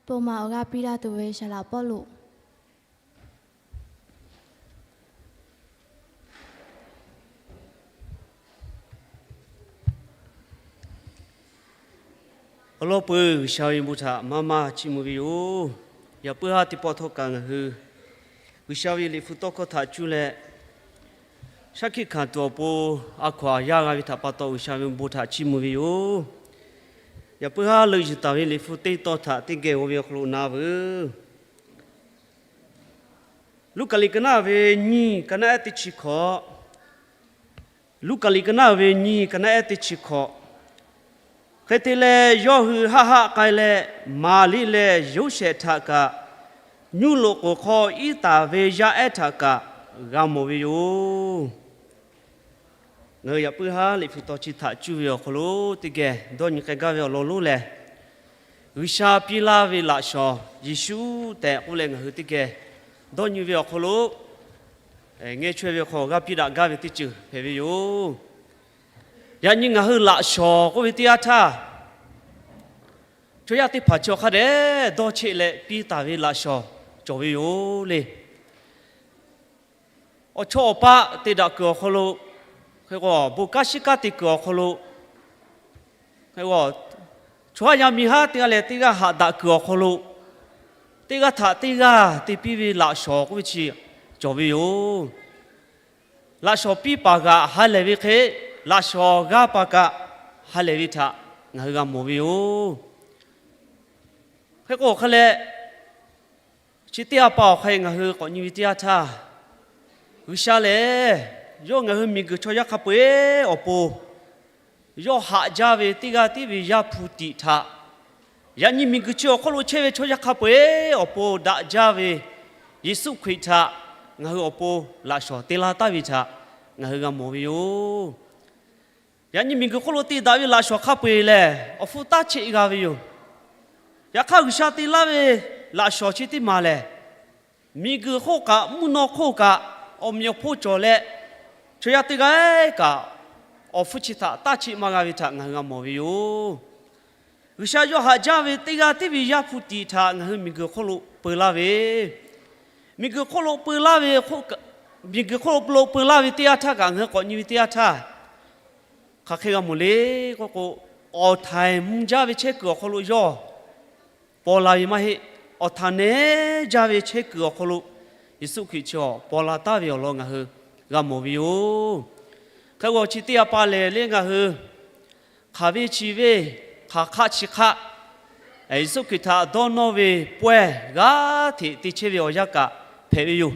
ပေႃးမႃး အဂၤပျီတၢ် တူဝ်ဝေႇ သြႃႇလႃႇပေႃးလု အလီၢ်ပၢၢ် ဂုၢ်သၢဝေး မိူဝ်ႈထၢၼ်ႈ မႃးမႃး ထီႇမူဝ်ႇဝီႇ ယႃႇပိုၼ်းႁႃး တႄႉပေႃး ထီၣ်ၵၢင်ႇ ငၢႆႈႁိုဝ် ဂုၢ်သၢဝေး လိၵ်ႈၽူႈ တီၵ်ႉၶေႃးထၢတ်ႈၸူးလႄႈ သၢၵ်ႈၶီႈၶၢၼ်ႇ တူဝ်ဢွၼ်ႇပူၼ်ႉ ဢၶႂႃႇ ယႃႇငၢႆႈ ဝိထၢၼ်ႇ ပႃႈတေႃႇ ဂုၢ်သၢဝေး မိူဝ်ႈထၢၼ်ႈ ထီႇမူဝ်ႇဝီႇ ယႃႇပိုၼ်းႁႃး လိူၵ်ႈယုၢ်တၢင်ႇဝေႇ လိၵ်ႈၽူႈ တႄႉပေႃး ထၢတ်ႈ တႄႉၵႄႈ ဝီႇ ဢေႃႈ ၶႃႈလူး ၼႃႈဝိူဝ်း လုၵ်ႉၵႃႇလိၵ်ႈ ၵႃႈၼႃႈဝေႇ ၼိုင်ႈ ၵႃႈၼႃႈ ဢႅတ်ႉ တႄႉ သိပ်းၶေႃႈ လုၵ်ႉၵႃႇလိၵ်ႈ ၵႃႈၼႃႈဝေႇ ၼိုင်ႈ ၵႃႈၼႃႈ ဢႅတ်ႉ တႄႉ သိပ်းၶေႃႈ ၶႂ်ႈတႄႉလႄႈ ယွၼ်ႉႁိုဝ် ႁႃႉႁႃႉ ၵႆႈလႄႈ မႃႇရိလႄႈ ယူဝ်းသႄႇထၢတ်ႈၵႃႈ ညူးလိူဝ်ၵူဝ်ႇၶေႃး ဢီးတႃႇဝေႇ ယႃႉဢႄးထၢတ်ႈၵႃႈ ဂၢမ်မေႃဝေႇယူဝ်း ငၢႆႈ ယႃႇပိုၼ်းႁႃး လိၵ်ႈၽူႈ တီၵ်ႉၶေႃးထၢတ်ႈၸူးဝေႇ ဢေႃႈ ၶႃႈလူး တႄႉၵႄႈ ဒီး ငိၼ်းၵႆႉၵႃႈဝေႇ ဢေႃႈ လူးလူးလႄႈ ဂုၢ်သၢဝေး ပျီလႃးဝေႇ လႃႇသေႃး ယေႇသု တႄႉ ၵူၺ်းလႄႈ ငၢႆႈႁိုဝ် တႄႉၵႄႈ ဒီး ငိၼ်းဝေႇ ဢေႃႈ ၶႃႈလူး ငၢႆႈ ၶျွႆႈ ဝေႇ ဢေႃႈ ၶႃႈ ပျီတၢင်ႇၵႃႈဝေႇ တႄႉၸိုဝ်ႈ ၽႄႈဝေႇယူဝ်း ယႃႇ ငိၼ်း ငၢႆႈႁိုဝ် လႃႇသေႃး ၵူၺ်းဝေႇ တႄႉ ဢထႃႉ ၶျွႆႈ ယႃႉ တႄႉ ၽႃႇၶျေႃႇ ၶႃႈတႄႉ ဒီး ၶျေႃႉလႄႈ ပျီတၢင်ႇဝေႇ လႃႇသေႃး ၸေႃႇဝေႇယူဝ်းလႄႈ ဢေႃႈ ၶျေႃႉ ဢေႃႈ ပႃႉ တႄႉတႄႉ ၵိူဝ် ဢေႃႈ ၶႃႈလူး ၶႂ်ႈၵေႃႈ ပူဝ်ႇၵႃး သီးၵႃး တႄႉ ၵိူဝ် ဢေႃႈ ၶႃႈလူး Chaw haˉ yaˇ miˇ haˉ teˇ g'aˇ leh teˇ g'aˇ haꞈ daꞈ kuiˬ awˬ hk'aw lo, teˇ g'aˇ htaꞈ teˇ g'aˇ te piˇ ve laꞈ shawˍ k'oˆ ve chi cawˬ ve yoˬ. Laꞈ shawˍ piˇ paˍ kaꞈ ha lehˬ ve hk'e, laꞈ shawˍ g'aˇ paˍ kaꞈ ha lehˬ ve htaꞈ ngaˬ hui g'a mawˬ ve yoˬ. Hk'e k'o hk'a leh, chi teˇ yanˇ pa awˬ hk'e ngaˬ hui k'awꞈ nyi ve teˇ yanˇ htaˇ, G'uiˬsha lehˬ yawˇ ngaˬ hui miˬguiˬ chaw yaˇ hk'a peu-eˬ awˬ pon yawˇ haꞈ jaˇ ve teˇ g'aˇ tiˉ ve Yaˇ hpu tiꞈ htaꞈ, yaꞈ nyi miˬguiˬ chi awˬ hk'oˆ lo chehˇ ve chaw yaˇ hk'a peu-eˬ awˬ pon daꞈ jaˇ ve Yeˍsuˆ Hkriꞈ htaꞈ ngaˬ hui awˬ pon laꞈ shawˍ te laˇ taˍ ve htaꞈ ngaˬ hui g'a mawˬ ve yoˬ. Yaꞈ nyi miˬguiˬ hk'oˆ lo te daꞈ ve laꞈ shawˍ hk'a peu-eˬ lehˬ, awˬ hpfuhˇ taˇ cheˆ g'a ve yoˬ. Yaꞈ hk'aˇ, G'uiˬsha te laˇ ve laꞈ shawˍ chi teˇ maˬ lehˬ, miˬguiˬ hk'oˆ kaꞈ mvuhˇ naw hk'oˆ kaꞈ awˬ meꞈ awˬ hponˇ cawˬ leh, chaw yaˇ teˇ g'aˇ kaꞈ awˬ hpfuhˇ chi htaꞈ taˇ cheˆ maˇ g'a ve htaꞈ ngaˬ hui g'a mawˬ ve yoˬ. G'uiˬsha yawˇ haꞈ jaˇ ve teˇ g'aˇ tiˉ ve Yaˇ hpu tiꞈ htaꞈ ngaˬ hui miˬguiˬ hk'oˆ lo peu laˇ ve, miˬguiˬ hk'oˆ lo peu laˇ ve, miˬguiˬ hk'oˆ lo peu lo peu laˇ ve teˇ yanˇ htaˇ kaꞈ ngaˬ hui k'awꞈ nyi ve teˇ yanˇ htaˇ, hk'aˬ hk'e g'a mawˬ le k'oˆ k'o, awˬ htaiˍ mvuh jaˇ ve chehˇ kuiˬ awˬ hk'aw lo yawˇ paw la ve maˇ heˆ. Awˬ htaꞈ nehˉ jaˇ ve chehˇ kuiˬ awˬ hk'aw lo Yeˍsuˆ Hkriꞈ chi awˬ paw la taˍ ve awˬ lawn ngaˬ hui g'a mawˬ ve yoˬ. Hk'e k'o, chi teˇ yanˇ pa lehˬ le ngaˬ hui hk'aˬ ve chi ve, hk'aˬ hk'aˆ chi hk'aˆ, Yeˍsuˆ Hkriꞈ htaꞈ dawˇ nawˇ ve pawehˇ g'aˇ hteꞈ te chehˇ ve awˬ yanˇ kaꞈ hpehꞈ ve yoˬ.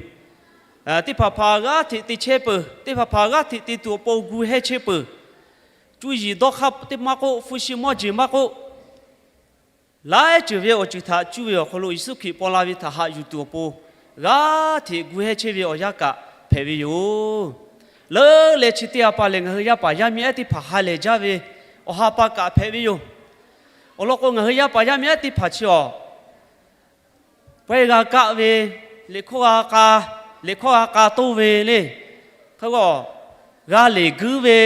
Teˇ hpaˍ hpaˍ g'aˇ hteꞈ te chehˇ peuˬ. Teˇ hpaˍ hpaˍ g'aˇ hteꞈ te tuˬ awˬ pon gu hehˇ chehˇ peuˬ. Cuˇ yiˍ dawˇ hk'aˇ teˇ maˇ k'oˆ, hpu shi mawˇ jeˬ maˇ k'oˆ, laiˉ ceuˬ ve awˬ ceuˬ htaꞈ cuˇ ve awˬ hk'aw lo Yeˍsuˆ Hkriꞈ paw la ve htaꞈ haꞈ yuˬ tuˬ awˬ pon g'aˇ hteꞈ gu hehˇ chehˇ ve awˬ yanˇ kaꞈ hpehꞈ ve yoˬ. Leuˉ leh chi teˇ yanˇ pa lehˬ, ngaˬ hui yaˇ paˍ yaˇ miˇ ehˉ teˇ hpaˍ ha lehˬ jaˇ ve awˬ ha pa kaꞈ hpehꞈ ve yoˬ. Awˬ lawn k'o, ngaˬ hui yaˇ paˍ yaˇ miˇ ehˉ teˇ hpaˍ chi awˬ pawehˇ g'a kaˆ ve, liꞈ hkawˇ g'a k'a, liꞈ hkawˇ g'a k'a toˇ ve le. Hk'e k'o, g'a leˬ guiˇ ve,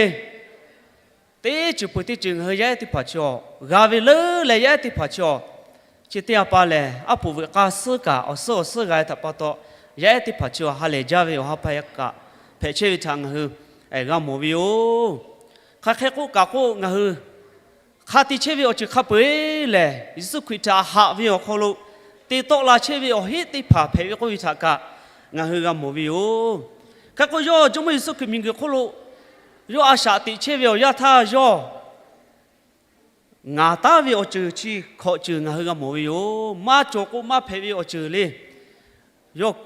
teˇ ceuˬ peuˬ teˇ ceuˬ ngaˬ hui yaˇ ehˉ teˇ hpaˍ chi awˬ g'a ve leuˉ leh, yaˇ ehˉ teˇ hpaˍ chi awˬ chi teˇ yanˇ pa lehˬ, aˉ poꞈ veuꞈ k'a suhˉ kaꞈ awˬ suhˉ awˬ suhˉ g'a ve htaꞈ pa taw, yaˇ ehˉ teˇ hpaˍ chi awˬ ha lehˬ jaˇ ve awˬ ha pa kaꞈ hpehꞈ chehˇ ve htaꞈ ngaˬ hui g'a mawˬ ve yoˬ. Hk'aˬ hk'e k'oˆ kaꞈ k'oˆ, ngaˬ hui hk'a te chehˇ ve awˬ ceuˬ hk'a peu-eˬ lehˬ, Yeˍsuˆ Hkriꞈ htaꞈ haꞈ ve awˬ hk'aw lo te tawˆ la chehˇ ve awˬ heˆ teˇ hpaˍ hpehꞈ ve k'oˆ ve htaꞈ kaꞈ ngaˬ hui g'a mawˬ ve yoˬ. Hk'e k'o, yawˇ Jawˇmawˇ Yeˍsuˆ Hkriꞈ miˬguiˬ hk'oˆ lo yawˇ a shaꞈ teꞈ chehˇ ve awˬ yanˇ htaˇ, yawˇ ngaˍ taˉ ve awˬ ceuˬ chi hkawꞈ ceuˬ ngaˬ hui g'a mawˬ ve yoˬ. Maˇ cawˬ k'o maˇ hpehꞈ ve awˬ ceuˬ le. Yawˇ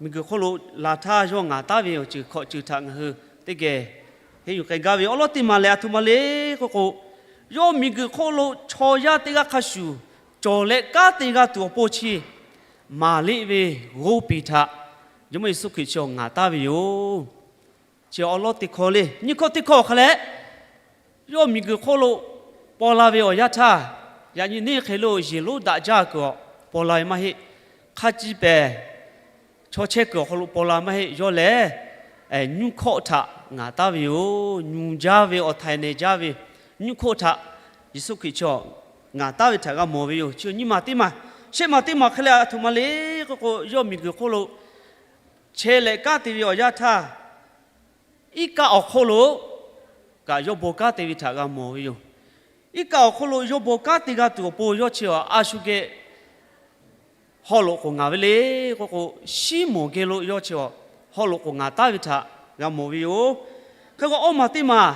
miˬguiˬ hk'oˆ lo laˬ htaˇ yawˇ ngaˍ taˉ ve awˬ ceuˬ hkawꞈ ceuˬ htaꞈ ngaˬ hui teˇ geh henˇ yuˬ k'ai gaˇ ve awˬ lawn teˇ maˬ lehˬ, a htoꞈ ma le k'oˆ k'o, yawˇ miˬguiˬ hk'oˆ lo chaw yaˇ teˇ g'aˇ hk'a shuˍ cawˬ leh kanˉ te g'a tuˬ awˬ pon chi Maˍriˆ ve g'oˇ piˍ htaꞈ Jawˇmawˇ Yeˍsuˆ Hkriꞈ chi awˬ ngaˍ taˉ ve yoˬ. Chi awˬ lawn teˇ hkawˇ le. Nyiˇ hkawˇ teˇ hkawˇ awˬ hk'a leh, yawˇ miˬguiˬ hk'oˆ lo paw la ve awˬ yanˇ htaˇ, yaꞈ nyi neˇ hk'e lo yeˬ lonˉ daꞈ jaˇ kuiˬ awˬ paw la ve maˇ heˆ. Hk'a ciˇ pehˍ chaw chehˇ kuiˬ awˬ hk'aw lo paw la maˇ heˆ. Yawˇ lehˬ, nyiˇ hkawˇ htaꞈ ngaˍ taˉ ve yoˬ. Nyi jaˇ ve awˬ htaiˍ nehˬ jaˇ ve nyiˇ hkawˇ htaꞈ Yeˍsuˆ Hkriꞈ chi awˬ ngaˍ taˉ ve htaꞈ g'a mawˬ ve yoˬ. Chi nyiˇ maˬ teˇ maˬ, shehˆ maˬ teˇ maˬ hk'e leh, a htoꞈ ma le k'oˆ k'o, yawˇ miˬguiˬ hk'oˆ lo chehˇ leh kanˉ te ve awˬ yanˇ htaˇ, iˉ kaˆ awˬ hk'oˆ lo kaꞈ yawˇ bon kanˉ te ve htaꞈ g'a mawˬ ve yoˬ. Iˉ kaˆ awˬ hk'oˆ lo yawˇ bon kanˉ te g'a tuˬ awˬ pon yawˇ chi a shu geh haw loꞈ k'oˍ ngaˍ ve le k'oˆ k'o, Siˉmonˍ geh lo yawˇ chi a haw loꞈ k'oˍ ngaˍ taˉ ve htaꞈ g'a mawˬ ve yoˬ. Hk'e k'o, awˇ maˬ teˇ maˬ,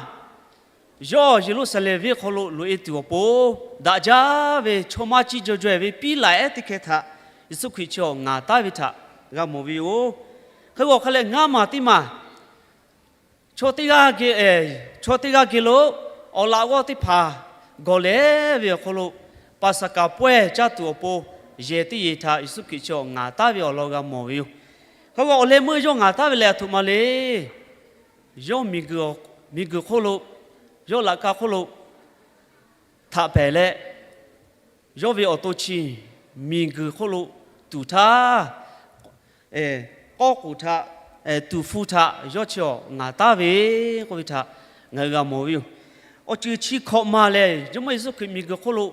yawˇ Yeˍruˆsaˍlehnˍ venˇ hk'aw lo loꞈ-e tuˬ awˬ pon, daꞈ jaˇ ve chaw maˇ ciˇ jaw jaw-e ve Piˉlaꞈ ehˉ teˇ hkeh htaꞈ Yeˍsuˆ Hkriꞈ chi awˬ ngaˍ taˉ ve htaꞈ g'a mawˬ ve yoˬ. Hk'e k'o, awˬ hk'a leh ngaˇ maˬ teˇ maˬ, chaw teˇ g'aˇ geh, chaw teˇ g'aˇ geh lo awˬ laꞈ g'awˇ teˇ hpaˍ gawˬ lehˬ ve awˬ hk'aw lo, Paˍsaˍhkaˍ pawehˇ caˇ tuˬ awˬ pon yehˬ teˇ yehˬ htaꞈ Yeˍsuˆ Hkriꞈ chi awˬ ngaˍ taˉ ve awˬ lawn g'a mawˬ ve yoˬ. Hk'e k'o, awˬ leh meuˇ yawˇ ngaˍ taˉ ve lehˬ, a htoꞈ ma le. Yawˇ miˬguiˬ hk'oˆ lo, yawˇ laꞈ ka hk'oˆ lo htaꞈ pehˍ leh, yawˇ ve awˬ to chi miˬguiˬ hk'oˆ lo tuˍ htaˇ, k'awˇ k'oˍ htaꞈ, tuˍ hpu htaꞈ yawˇ chi awˬ ngaˍ taˉ ve k'oˆ ve htaꞈ ngaˬ hui g'a mawˬ ve yoˬ. Awˬ ceuˬ chi hkawꞈ maˬ lehˬ, Jawˇmawˇ Yeˍsuˆ Hkriꞈ miˬguiˬ hk'oˆ lo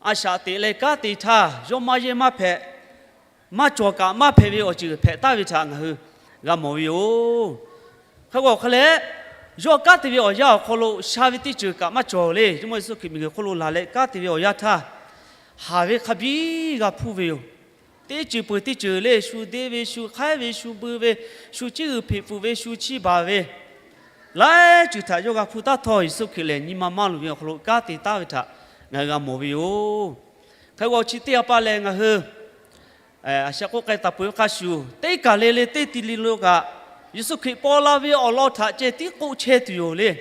a shaꞈ teꞈ leh kanˉ te htaˇ, yawˇ maˇ yehˇ maˇ hpehꞈ, maˇ cawˬ kaꞈ maˇ hpehꞈ ve awˬ ceuˬ hpehꞈ taˍ ve htaꞈ ngaˬ hui g'a mawˬ ve yoˬ. Hk'e k'o, awˬ hk'a leh, Yawˇ kanˉ te ve awˬ yanˇ awˬ hk'aw lo sha ve teˇ ceuˬ kaꞈ maˇ cawˬ le. Jawˇmawˇ Yeˍsuˆ Hkriꞈ miˬguiˬ hk'oˆ lo laˬ leh kanˉ te ve awˬ yanˇ htaˇ, haˍ ve hk'a biˇ g'a hpuˇ ve yoˬ. Teˇ ceuˬ peuˬ teˇ ceuˬ le, shu deˇ ve, shu hk'aiˉ ve, shu bui ve, shu ciˇ g'uiˬ hpeꞈ pfuhˍ ve, shu chiˇ baˬ ve, laiˉ ceuˬ htaꞈ yawˇ g'a hpuˇ taˉ htawˇ, Yeˍsuˆ Hkriꞈ lehˬ nyi ma maˇ luˬ ve awˬ hk'aw lo kanˉ te taˉ ve htaꞈ ngaˬ hui g'a mawˬ ve yoˬ. Hk'e k'o, chi teˇ yanˇ pa lehˬ ngaˬ hui a sheh k'oˆ k'ai taˍ peuˬ ve hk'a shuˍ, teˇ kaˬ le le teˇ ti le lo kaꞈ, Yeˍsuˆ Hkriꞈ paw la ve awˬ lawn htaꞈ ceh tiˉ k'oˆ chehˇ tuˬ yoˬ le.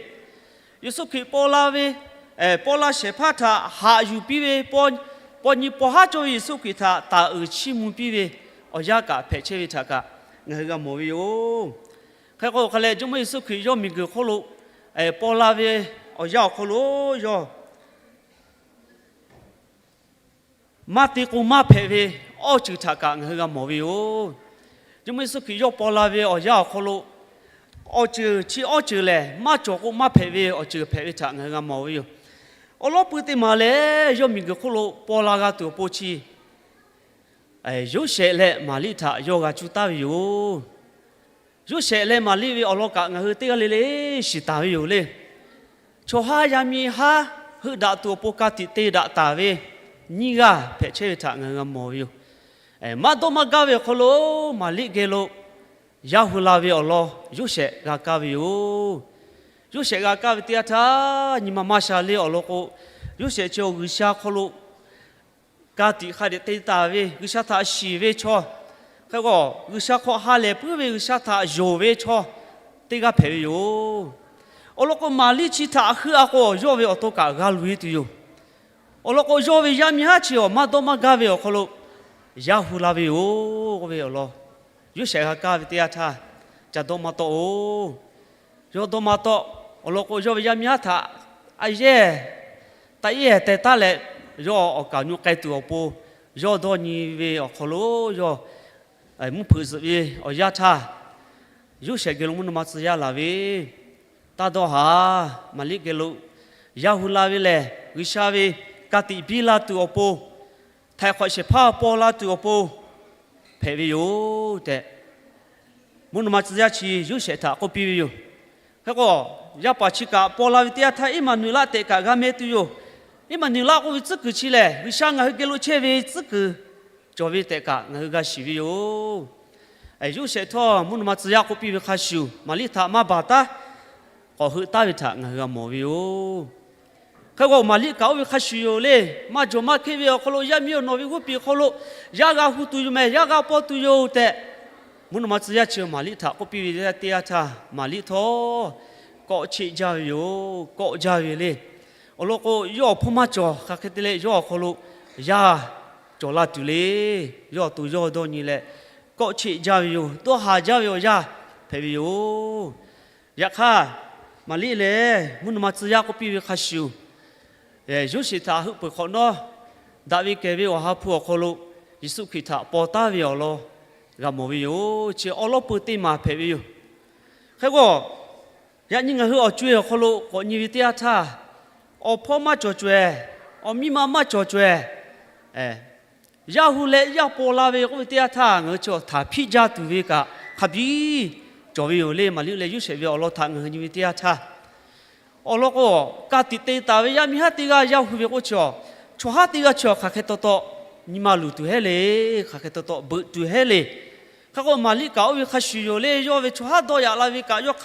Yeˍsuˆ Hkriꞈ paw la ve, paw la shehˍ hpaˇ htaꞈ haꞈ yuˬ piˇ ve, paw nyi paw haˉ cawˇ ve Yeˍsuˆ Hkriꞈ htaꞈ taˍ uiˍ chiˇ mvuh piˇ ve awˬ yanˇ kaꞈ hpehꞈ chehˇ ve htaꞈ kaꞈ ngaˬ hui g'a mawˬ ve yoˬ. Hk'e k'o, hk'a leh Jawˇmawˇ Yeˍsuˆ Hkriꞈ yawˇ miˬguiˬ hk'oˆ lo paw la ve awˬ yanˇ awˬ hk'aw lo yawˇ maˇ te k'o maˇ hpehꞈ ve awˇ ceuˬ htaꞈ kaꞈ ngaˬ hui g'a mawˬ ve yoˬ. Jawˇmawˇ Yeˍsuˆ Hkriꞈ yawˇ paw la ve awˬ yanˇ awˬ hk'aw lo awˬ ceuˬ chi awˇ ceuˬ lehˬ, maˇ cawˬ k'o maˇ hpehꞈ ve awˬ ceuˬ hpehꞈ ve htaꞈ ngaˬ hui g'a mawˬ ve yoˬ. Awˬ lawn pui teˇ maˬ lehˬ, yawˇ miˬguiˬ hk'oˆ lo paw la g'a tuˬ awˬ pon chi Yoˇsehꞈ leh Maˍriˆ htaꞈ yawˇ g'a cuˇ taˍ ve yoˬ. Yoˇsehꞈ leh Maˍriˆ ve awˬ lawn kaꞈ ngaˬ hui teˇ g'aˇ le le shiˍ taˍ ve yoˬ le. Chaw haˉ yaˇ miˇ haˉ heuˆ daꞈ tuˬ awˬ pon ka tiꞈ te daꞈ taˍ ve nyiˇ g'aˇ hpehꞈ chehˇ ve htaꞈ ngaˬ hui g'a mawˬ ve yoˬ. Maˇ dawˇ maˇ gaˇ ve awˬ hk'aw lo Maˍriˆ geh lo yaˇ hu la ve awˬ lawn Yoˇsehꞈ g'a kaˇ ve yoˬ. Yoˇsehꞈ g'a kaˇ ve teˇ yanˇ htaˇ, nyi ma maˇ sha le awˬ lawn k'o, Yoˇsehꞈ chi G'uiˬsha hk'aw lo ka tiꞈ hk'a dehꞈ te taˍ ve, G'uiˬsha htaꞈ shiˍ ve chaw, hk'e k'o G'uiˬsha hk'aw ha lehˬ puiˉ ve, G'uiˬsha htaꞈ yonˍ ve chaw teˇ g'aˇ hpehꞈ ve yoˬ. Awˬ lawn k'o, Maˍriˆ chi htaꞈ heuˆ a k'o, yawˇ ve awˬ to kaꞈ g'a loꞈ e tuˬ yoˬ. Awˬ lawn k'o, yawˇ ve yaˇ miˇ haˉ chi awˬ maˇ dawˇ maˇ gaˇ ve awˬ hk'aw lo yaˇ hu la ve yoˬ k'oˆ ve awˬ lawn, Yoˇsehꞈ g'a kaˇ ve teˇ yanˇ htaˇ, ca dawˇ maˇ tawˆ-oˬ. Yawˇ dawˇ maˇ tawˆ. Awˬ lawn k'o, yawˇ ve yaˇ miˇ haˉ htaꞈ a yehˇ taꞈ yehˇ teh taˉ leh, yawˇ awˬ kaˍ awˬ nu k'ai tuˬ awˬ pon yawˇ dawˇ nyi ve awˬ hk'aw lo yawˇ mvuhˇ hpeuꞈ zuhꞈ ve awˬ yanˇ htaˇ, Yoˇsehꞈ geh lo mvuhˇ naw ma tcuh yaˇ laˬ ve, taˇ dawˇ haˍ. Maˍriˆ geh lo yaˇ hu la ve lehˬ, G'uiˬsha ve ka tiꞈ biˇ la tuˬ awˬ pon, htaiˍ hk'awꞈ shehˍ hpaˇ paw la tuˬ awˬ pon hpehꞈ ve yoˬ tehꞈ, mvuhˇ naw ma tcuh yaˇ chi Yoˇsehꞈ htaꞈ k'oˆ piˇ ve yoˬ. Hk'e k'o, yaˇ paˍ chi kaꞈ paw la ve teˇ yanˇ htaˇ, Eˇmaˍnuˍlaˆ tehꞈ kaꞈ g'a meh tuˬ yoˬ. Eˇmaˍnuˍlaˆ k'oˆ ve tcuhˉ kuiˬ chi lehˬ, G'uiˬsha ngaˬ hui geh lo chehˇ ve tcuhˉ kuiˬ cawˬ ve tehꞈ kaꞈ ngaˬ hui g'a shiˍ ve yoˬ. Yoˇsehꞈ htawˇ mvuhˇ naw ma tcuh yaˇ k'oˆ piˇ ve hk'a shuˍ, Maˍriˆ htaꞈ maˇ baˬ taˉ, k'awꞈ heuˆ taˉ ve htaꞈ ngaˬ hui g'a mawˬ ve yoˬ. Hk'e k'o, Maˍriˆ kaꞈ oˇ ve hk'a shuˍ yoˬ le. Maˇ jawˬ maˇ hkeˇ ve awˬ hk'aw lo, yaˇ miˇ awˬ nawˬ ve g'oˇ piˍ hk'aw lo yaˇ g'a hu tuˬ yoˬ mehˍ, yaˇ g'a paw tuˬ yoˬ tehꞈ, mvuhˇ naw ma tcuh yaˇ chi Maˍriˆ htaꞈ k'oˆ piˇ ve teˇ yanˇ htaˇ, Maˍriˆ htawˇ kawˆ cheˆ jaˇ ve yoˬ. Kawˆ jaˇ ve le. Awˬ lawn k'o, yawˇ awˬ hpawˇ maˇ cawˬ hk'aˬ hk'e te leh yawˇ awˬ hk'aw lo yaˇ cawˬ la tuˬ le. Yawˇ awˬ to yawˇ dawˇ nyi leh kawˆ cheˆ jaˇ ve yoˬ. Dawˇ haˍ jaˇ ve awˬ yanˇ hpehꞈ ve yoˬ. Yaꞈ hk'aˇ, Maˍriˆ lehˬ mvuhˇ naw ma tcuh yaˇ k'oˆ piˇ ve hk'a shuˍ, Yoˇsehꞈ htaꞈ heuˆ peuˬ hk'awꞈ nawˉ, daꞈ ve kehˬ ve Awˬ ha hpu awˬ hk'aw lo Yeˍsuˆ Hkriꞈ htaꞈ paw taˉ ve awˬ lawn g'a mawˬ ve yoˬ. Chi awˬ lawn peu teˇ maˬ hpehꞈ ve yoˬ. Hk'e k'o, yaꞈ nyi ngaˬ hui awˬ co-e awˬ hk'aw lo k'awꞈ nyi ve teˇ yanˇ htaˇ, awˬ hpawˇ maˇ cawˬ caweh, awˬ miˇ ma maˇ cawˬ caweh, yaˇ hu leh yaˇ paw la ve k'oˆ ve teˇ yanˇ htaˇ, ngaˬ hui chi awˬ htaꞈ hpiˆ jaˇ tuˬ ve kaꞈ hk'a biˇ cawˬ ve yoˬ le. Maˍriˆ leh Yoˇsehꞈ ve awˬ lawn htaꞈ ngaˬ hui nyi ve teˇ yanˇ htaˇ, awˬ lawn k'o, ka tiꞈ te taˍ ve yaˇ miˇ haˉ teˇ g'aˇ yaˇ hui ve k'oˆ chi awˬ, chaw haˉ teˇ g'aˇ chi awˬ hk'aˬ hk'e taw taw nyi ma luˬ tuˬ hehˉ le. Hk'aˬ hk'e taw taw beuꞈ tuˬ hehˉ le. Hk'e k'o, Maˍriˆ kaꞈ oˇ ve hk'a shuˍ yoˬ le. Yawˇ ve chaw haˉ dawˇ yaꞈ la ve kaꞈ yawˇ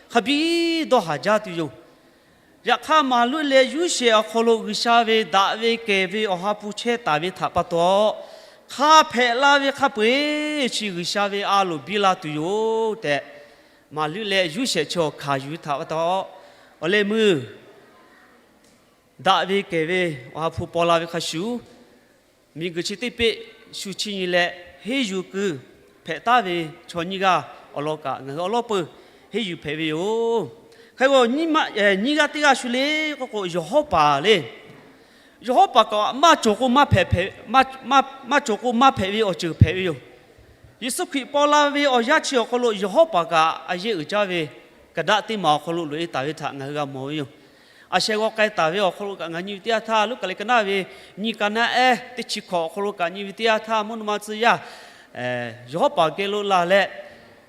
hk'a biˇ dawˇ haˍ jaˇ tuˬ yoˬ. Yaꞈ hk'aˇ, Maˍriˆ leh Yoˇsehꞈ awˬ hk'aw lo G'uiˬsha ve daꞈ ve kehˬ ve Awˬ ha hpu chehˇ taˍ ve htaꞈ pa taw, hk'a hpehꞈ la ve hk'a peu-eˬ chi G'uiˬsha ve a loˍ biˇ la tuˬ yoˬ tehꞈ, Maˍriˆ leh Yoˇsehꞈ chi awˬ hkanˍ yuˬ ve htaꞈ pa taw, awˬ leh meuˇ daꞈ ve kehˬ ve Awˬ ha hpu paw la ve hk'a shuˍ, miˬguiˬ chi teˇ peˆ shu chiˇ nyi leh henˇ yuˬ kuiˬ hpehꞈ taˉ ve chaw nyiˇ g'aˇ awˬ lawn kaꞈ ngaˬ hui awˬ lawn peuˬ henˇ yuˬ hpehꞈ ve yoˬ. Hk'e k'o, nyiˇ g'aˇ teˇ g'aˇ shu le k'oˆ k'o, yawˬ hawˉ paˍ le. Yawˬ hawˉ paˍ kaꞈ maˇ cawˬ k'o maˇ hpehꞈ, maˇ cawˬ k'o maˇ hpehꞈ ve awˬ ceuˬ hpehꞈ ve yoˬ. Yeˍsuˆ Hkriꞈ paw la ve awˬ yanˇ chi awˬ hk'aw lo yawˬ hawˉ paˍ kaꞈ a yehˇ uiˍ jaˇ ve kaꞈ daꞈ teˇ maˬ awˬ hk'aw lo loꞈ e taˍ ve htaꞈ ngaˬ hui g'a mawˬ ve yoˬ. A sheh g'aw k'ai taˍ ve awˬ hk'aw lo kaꞈ ngaˬ nyi ve teˇ yanˇ htaˇ, Luˉkaꞈ leh ka naˉ ve nyiˇ ka naˉ ehˉ teˇ chi hkawꞈ awˬ hk'aw lo kaꞈ nyi ve teˇ yanˇ htaˇ, mvuhˇ naw ma tcuh yaˇ yawˬ hawˉ paˍ geh lo laˬ leh,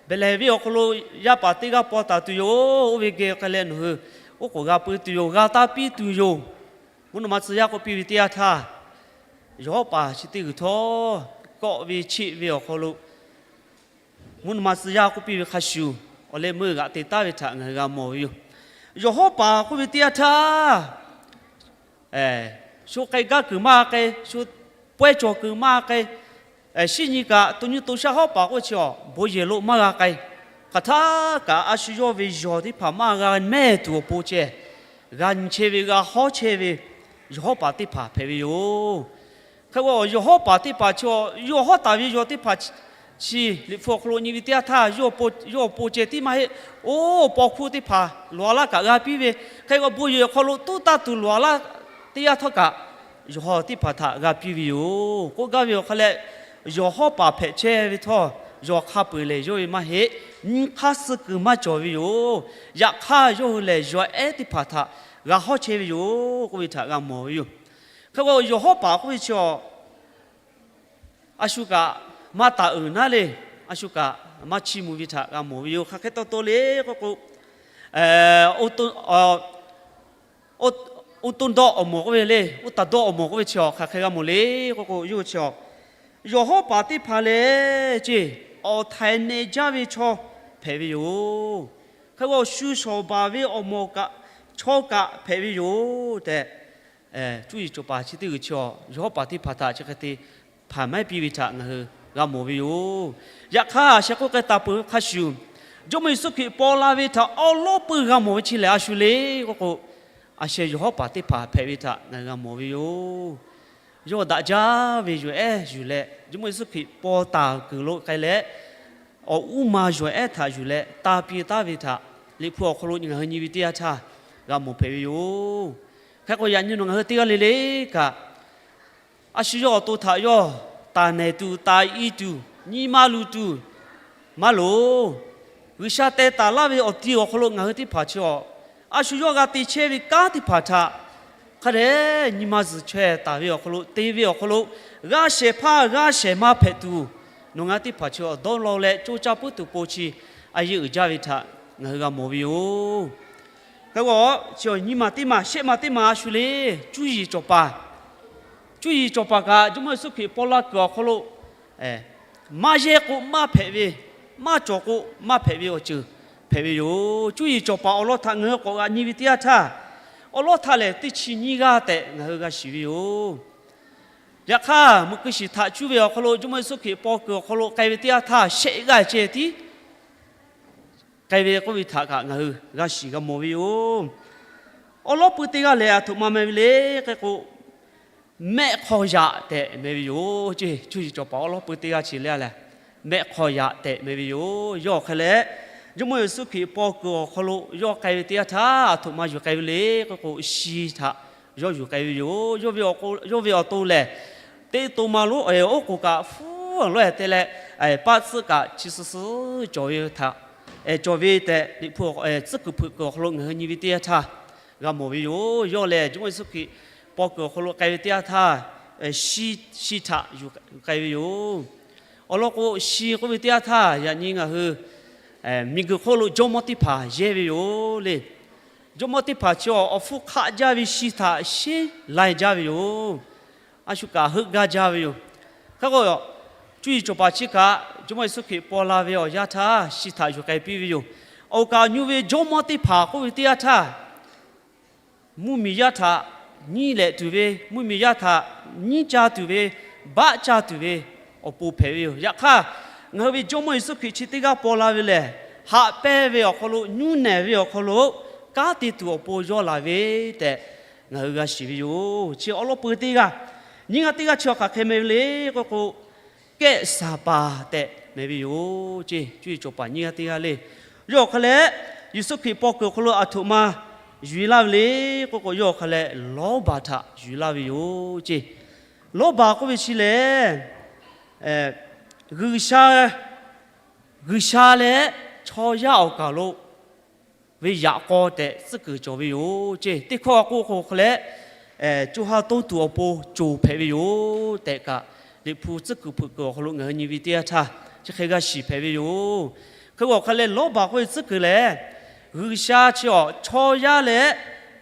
Behˬ lehˬ ve awˬ hk'aw lo yaˇ paˍ teˇ g'aˇ paw taˍ tuˬ yoˬ. Oˇ ve geh k'ai leh nawˬ hui oˉ k'oˍ g'a pui tuˬ yoˬ, g'a taˇ piˇ tuˬ yoˬ. Mvuhˇ naw ma tcuh yaˇ k'oˆ piˇ ve teˇ yanˇ htaˇ, yawˬ hawˉ paˍ chi teˇ g'uiˬ htawˇ, kawˆ ve cheˆ ve awˬ hk'aw lo mvuhˇ naw ma tcuh yaˇ k'oˆ piˇ ve hk'a shuˍ, awˬ leh meuˇ g'aꞈ te taˉ ve htaꞈ ngaˬ hui g'a mawˬ ve yoˬ. Yawˬ hawˉ paˍ k'oˆ ve teˇ yanˇ htaˇ, shu k'ai gaˇ kuiˬ maˇ k'ai, shu pawehˇ cawˬ kuiˬ maˇ k'ai, shinˉ nyi kaꞈ to nyi to shaˆ hawˉ paˍ k'oˆ ve chi awˬ bon yehˬ lo maˇ g'a k'ai. Hk'aˬ htaˇ kaꞈ a shu yawˇ ve yawˬ teˇ hpaˍ maˇ g'a mehˇ tuˬ awˬ pon ceh, g'a nyi chehˇ ve, g'a hawˉ chehˇ ve yawˬ hawˉ paˍ teˇ hpaˍ hpehꞈ ve yoˬ. Hk'e k'o, yawˬ hawˉ paˍ teˇ hpaˍ chi, yawˇ hawˉ taˍ ve yawˬ teˇ hpaˍ chi, Liꞈ hpu awˬ hk'aw lo nyi ve teˇ yanˇ htaˇ, yawˇ awˬ pon ceh tiˉ maˇ heˆ. Oˇ paw hkuˇ teˇ hpaˍ loꞈ a laˇ kaꞈ g'a piˇ ve, hk'e k'o bon yehˬ awˬ hk'aw lo tuˉ taˇ tuˬ loꞈ a laˇ teˇ yanˇ htawˇ kaꞈ, yawˬ hawˉ teˇ hpaˍ htaꞈ g'a piˇ ve yoˬ. K'oˆ gaˇ ve awˬ hk'a leh, yawˬ hawˉ paˍ hpehꞈ chehˇ ve htawˇ, yawˬ hk'a peu-eˬ lehˬ yawˇ ve maˇ heˆ. Nyi hk'aˇ suh kuiˬ maˇ cawˬ ve yoˬ. Yaꞈ hk'aˇ, yawˇ hui lehˬ yawˬ ehˉ teˇ hpaˍ htaꞈ g'a hawˉ chehˇ ve yoˬ k'oˆ ve htaꞈ g'a mawˬ ve yoˬ. Hk'e k'o, yawˬ hawˉ paˍ k'oˆ ve chi awˬ, a shu kaꞈ maˇ taˍ uiˍ naˉ le. A shu kaꞈ maˇ chiˇ mvuh ve htaꞈ g'a mawˬ ve yoˬ. Hk'aˬ hk'e taw taw le k'oˆ k'o, oˇ to dawˇ awˬ moˍ k'oˆ ve le, oˇ taˍ dawˇ awˬ moˍ k'oˆ ve chi awˬ hk'aˬ hk'e g'a mawˬ le k'oˆ k'o, yawˇ chi awˬ, yawˬ hawˉ paˍ teˇ hpaˍ lehˬ, ceˇ, awˬ htaiˍ neh jaˇ ve chaw hpehꞈ ve yoˬ. Hk'e k'o, shu shawˍ baˬ ve awˬ moˍ kaꞈ, chaw kaꞈ hpehꞈ ve yoˬ tehꞈ, cuˇ yiˍ cawˬ paˍ chi teˇ g'uiˬ chi awˬ, yawˬ hawˉ paˍ teˇ hpaˍ htaꞈ chi hk'e te hpanˍ maiˉ piˇ ve htaꞈ ngaˬ hui g'a mawˬ ve yoˬ. Yaꞈ hk'aˇ, sheh k'oˆ k'ai taˍ peuˬ ve hk'a shuˍ, Jawˇmawˇ Yeˍsuˆ Hkriꞈ paw la ve htaꞈ awˉ lawˉ peuˇ g'a mawˬ ve chi lehˬ, a shu le k'oˆ k'o, a sheh yawˬ hawˉ paˍ teˇ hpaˍ hpehꞈ ve htaꞈ ngaˬ hui g'a mawˬ ve yoˬ. Yawˇ daꞈ jaˇ ve yawˬ ehˉ yuˬ leh, Jawˇmawˇ Yeˍsuˆ Hkriꞈ paw taˍ kuiˬ lo k'ai leh, awˬ uˉ ma yawˬ ehˉ htaꞈ yuˬ leh tanˇ piˇ taˉ ve htaꞈ Liꞈ hpu awˬ hk'aw lo ngaˬ hui nyi ve teˇ yanˇ htaˇ g'a mawˬ hpehꞈ ve yoˬ. Hk'e k'o, yaꞈ nyi nawˬ ngaˬ hui teˇ g'aˇ le le kaꞈ, a shu yawˇ awˬ to htaꞈ yawˇ taˍ nehˬ tuˬ, taˍ i tuˬ, nyi ma luˬ tuˬ maˇ loˍ. G'uiˬsha teh taˍ laˇ ve awˬ ti awˬ hk'aw lo ngaˬ hui teˇ hpaˍ chi awˬ, a shu yawˇ g'a te chehˇ ve kanˉ teˇ hpaˍ htaꞈ hk'a dehꞈ nyi ma zuhˬ chaweh taˍ ve awˬ hk'aw lo, te ve awˬ hk'aw lo, g'a shehˍ hpaˇ g'a shehˍ ma hpehꞈ tuˬ, nawˬ ngaˬ teˇ hpaˍ chi awˬ dawˇ law leh coˇ caˇ puiˉ tuˬ po chi a yeˇ uiˍ jaˇ ve htaꞈ ngaˬ hui g'a mawˬ ve yoˬ. Hk'e k'o, chi awˬ nyi ma teˇ maˬ, shehˆ ma teˇ maˬ a shu le, cuˇ yiˍ cawˬ paˍ. Cuˇ yiˍ cawˬ paˍ kaꞈ, Jawˇmawˇ Yeˍsuˆ Hkriꞈ paw la kuiˬ awˬ hk'aw lo maˇ yehˇ k'o maˇ hpehꞈ ve, maˇ cawˬ k'o maˇ hpehꞈ ve awˬ ceuˬ hpehꞈ ve yoˬ. Cuˇ yiˍ cawˬ paˍ awˬ lawn htaꞈ ngaˬ hui k'awꞈ g'aꞈ nyi ve teˇ yanˇ htaˇ, awˬ lawn htaꞈ lehˬ teˇ chi nyiˇ g'aˇ tehꞈ ngaˬ hui g'a shiˍ ve yoˬ. Yaꞈ hk'aˇ, mvuhˇ kuiˬ shiˍ htaꞈ cuˇ ve awˬ hk'aw lo, Jawˇmawˇ Yeˍsuˆ Hkriꞈ paw kuiˬ awˬ hk'aw lo k'ai ve teˇ yanˇ htaˇ, shehˆ g'aˇ ceh tiˉ k'ai ve k'oˆ ve htaꞈ kaꞈ ngaˬ hui g'a shiˍ g'a mawˬ ve yoˬ. Awˉ lawˉ pui teˇ g'aˇ lehˬ, aˬ htoꞈ ma meh ve le k'oˆ k'o, mehˆ hk'aw yaꞈ tehꞈ meh ve yoˬ ceˇ. Cuˇ yiˍ cawˬ paˍ awˉ lawˉ pui teˇ g'aˇ chi le a leh, mehˆ hk'aw yaꞈ tehꞈ meh ve yoˬ. Yawˇ hk'e leh, Jawˇmawˇ Yeˍsuˆ Hkriꞈ paw kuiˬ awˬ hk'aw lo yawˇ k'ai ve teˇ yanˇ htaˇ, aˬ htoꞈ ma yuˬ k'ai ve le k'oˆ k'o, shi htaꞈ yawˇ yuˬ k'ai ve yoˬ. Yawˇ ve awˬ to lehˬ, teˇ to ma lo oˉ k'oˍ kaꞈ hpu lawˉ te leh, paˆ tcuhˆ kaꞈ chi suh suh cawˬ ve htaꞈ, cawˬ ve tehꞈ Liꞈ hpu tcuhˉ kuiˬ hpeuꞈ kuiˬ awˬ hk'aw lo ngaˬ hui nyi ve teˇ yanˇ htaˇ g'a mawˬ ve yoˬ. Yawˇ lehˬ, Jawˇmawˇ Yeˍsuˆ Hkriꞈ paw kuiˬ awˬ hk'aw lo k'ai ve teˇ yanˇ htaˇ, shi htaꞈ yuˬ k'ai ve yoˬ. Awˬ lawn k'o, shi k'oˆ ve teˇ yanˇ htaˇ yaꞈ nyi ngaˬ hui miˬguiˬ hk'oˆ lo jawˇmawˇ teˇ hpaˍ yehˇ ve yoˬ le. Jawˇmawˇ teˇ hpaˍ chi awˬ, awˬ hpfuhˇ hk'aˆ jaˇ ve shi htaꞈ sheˉ lai jaˇ ve yoˬ. A shu kaꞈ heuˆ gaˇ jaˇ ve yoˬ. Hk'e k'o, cuˇ yiˍ cawˬ paˍ chi kaꞈ Jawˇmawˇ Yeˍsuˆ Hkriꞈ paw la ve awˬ yanˇ htaˇ, shi htaꞈ yuˬ k'ai piˇ ve yoˬ. Awˬ kaꞈ nyu ve jawˇmawˇ teˇ hpaˍ k'oˆ ve teˇ yanˇ htaˇ, mvuhˇmiˬ yaˇ htaꞈ nyiˇ lehꞈ tuˬ ve, mvuhˇmiˬ yaˇ htaꞈ nyiˇ ca tuˬ ve, baˆ ca tuˬ ve awˬ pon hpehꞈ ve yoˬ. Yaꞈ hk'aˇ, ngaˬ hui ve Jawˇmawˇ Yeˍsuˆ Hkriꞈ chi teˇ g'aˇ paw la ve lehˬ, haꞈ pehnˇ ve awˬ hk'aw lo, nyuˇ nehˬ ve awˬ hk'aw lo, kanˉ te tuˬ awˬ pon yawˇ laˬ ve tehꞈ ngaˬ hui g'a shiˍ ve yoˬ. Chi awˉ lawˉ pui teˇ g'aˇ, nyiˇ g'aˇ teˇ g'aˇ chi awˬ hk'aˬ hk'e meh ve le k'oˆ k'o, kehˆ saˍ paˍ tehꞈ meh ve yoˬ ceˇ. Cuˇ yiˍ cawˬ paˍ nyiˇ g'aˇ teˇ g'aˇ le. Yawˇ hk'a leh, Yeˍsuˆ Hkriꞈ paw kuiˬ awˬ hk'aw lo aˬ htoꞈ ma yuˬ e laˇ ve le k'oˆ k'o, yawˇ hk'a leh lawˇbaˬ htaꞈ yuˬ e laˇ ve yoˬ ceˇ. Lawˇbaˬ k'oˆ ve chi lehˬ, G'uiˬsha, G'uiˬsha leh chaw yaˇ awˬ kaˍ lo ve yaꞈ k'aw tehꞈ tcuhˉ kuiˬ cawˬ ve yoˬ ceˇ. Teˇ hkawˇ k'oˆ k'o hk'a leh, co ha toˇ tuˬ awˬ pon coˬ hpehꞈ ve yoˬ tehꞈ kaꞈ, Liꞈ hpu tcuhˉ kuiˬ hpeuꞈ kuiˬ awˬ hk'aw lo ngaˬ hui nyi ve teˇ yanˇ htaˇ, chi hk'e g'a shiˍ hpehꞈ ve yoˬ. Hk'e k'o awˬ hk'a leh lawˇ baˬ k'oˆ ve tcuhˉ kuiˬ lehˬ, G'uiˬsha chi awˬ chaw yaˇ leh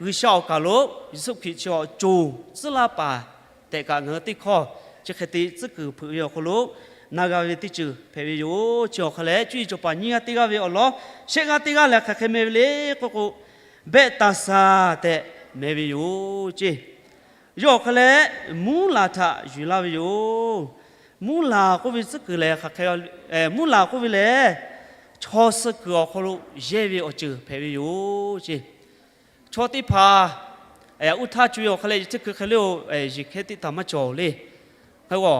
G'uiˬsha awˬ kaˬ lo Yeˍsuˆ Hkriꞈ chi awˬ coˬ tcuhˉ laˇ paˍ tehꞈ kaꞈ ngaˬ hui teˇ hkawˇ chi hk'e te tcuhˉ kuiˬ hpeuꞈ ve awˬ hk'aw lo na g'a ve teˇ ceuˬ hpehꞈ ve yoˬ. Chi awˬ hk'a leh cuˇ yiˍ cawˬ paˍ nyiˇ g'aˇ teˇ g'aˇ ve awˬ lawn shehˆ g'aˇ teˇ g'aˇ lehˬ hk'aˬ hk'e meh ve le k'oˆ k'o, Behˆtaˍsaˍ tehꞈ meh ve yoˬ ceˇ. Yawˇ awˬ hk'a leh mvuhˇ laˬ htaꞈ yuˬ laˇ ve yoˬ. Mvuhˇ laˬ k'oˆ ve tcuhˉ kuiˬ lehˬ hk'aˬ hk'e, mvuhˇ laˬ k'oˆ ve lehˬ, chaw suh kuiˬ awˬ hk'aw lo yehˇ ve awˬ ceuˬ hpehꞈ ve yoˬ ceˇ. Chaw teˇ hpaˍ uˉ htaˇ co ve awˬ hk'a leh chi hk'e hk'e le-o, yeˬ hkehˇ teˇ taˍ maˇ cawˬ le. Hk'e k'o,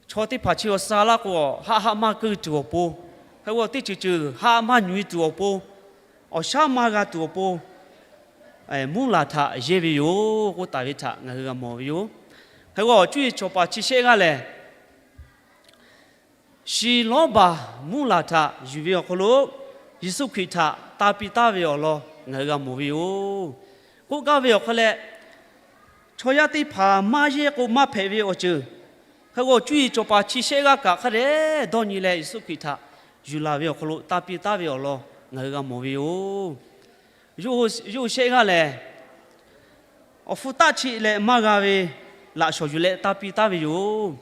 chaw teˇ hpaˍ chi awˬ suh laˇ k'o, haˆ haˆ maˇ keu tuˬ awˬ pon, hk'e k'o teˇ ceuˬ ceuˬ haˆ maˇ nyi tuˬ awˬ pon, awˬ shaˉ maˇ g'a tuˬ awˬ pon, mvuhˇ laˬ htaꞈ yehˇ ve yoˬ k'oˆ taˍ ve htaꞈ ngaˬ hui g'a mawˬ ve yoˬ. Hk'e k'o cuˇ yiˍ cawˬ paˍ chi shehˆ g'aˇ lehˬ, shi lawˉ baˬ mvuhˇ laˬ htaꞈ yuˬ ve awˬ hk'aw lo Yeˍsuˆ Hkriꞈ htaꞈ tanˇ piˇ taˉ ve awˬ lawn ngaˬ hui g'a mawˬ ve yoˬ. K'oˆ gaˇ ve awˬ hk'a leh, chaw yaˇ teˇ hpaˍ maˇ yehˇ k'o maˇ hpehꞈ ve awˬ ceuˬ, hk'e k'o cuˇ yiˍ cawˬ paˍ chi shehˆ g'aˇ kaꞈ hk'a dehꞈ dawˇ nyi leh Yeˍsuˆ Hkriꞈ htaꞈ yuˬ laˬ ve awˬ hk'aw lo tanˇ piˇ taˉ ve awˬ lawn ngaˬ hui g'a mawˬ ve yoˬ. Yawˇ hui shehˆ g'aˇ lehˬ, awˬ hpu taˆ cheˆ leh maˇ g'a ve laꞈ shawˍ yuˬ leh tanˇ piˇ taˉ ve yoˬ.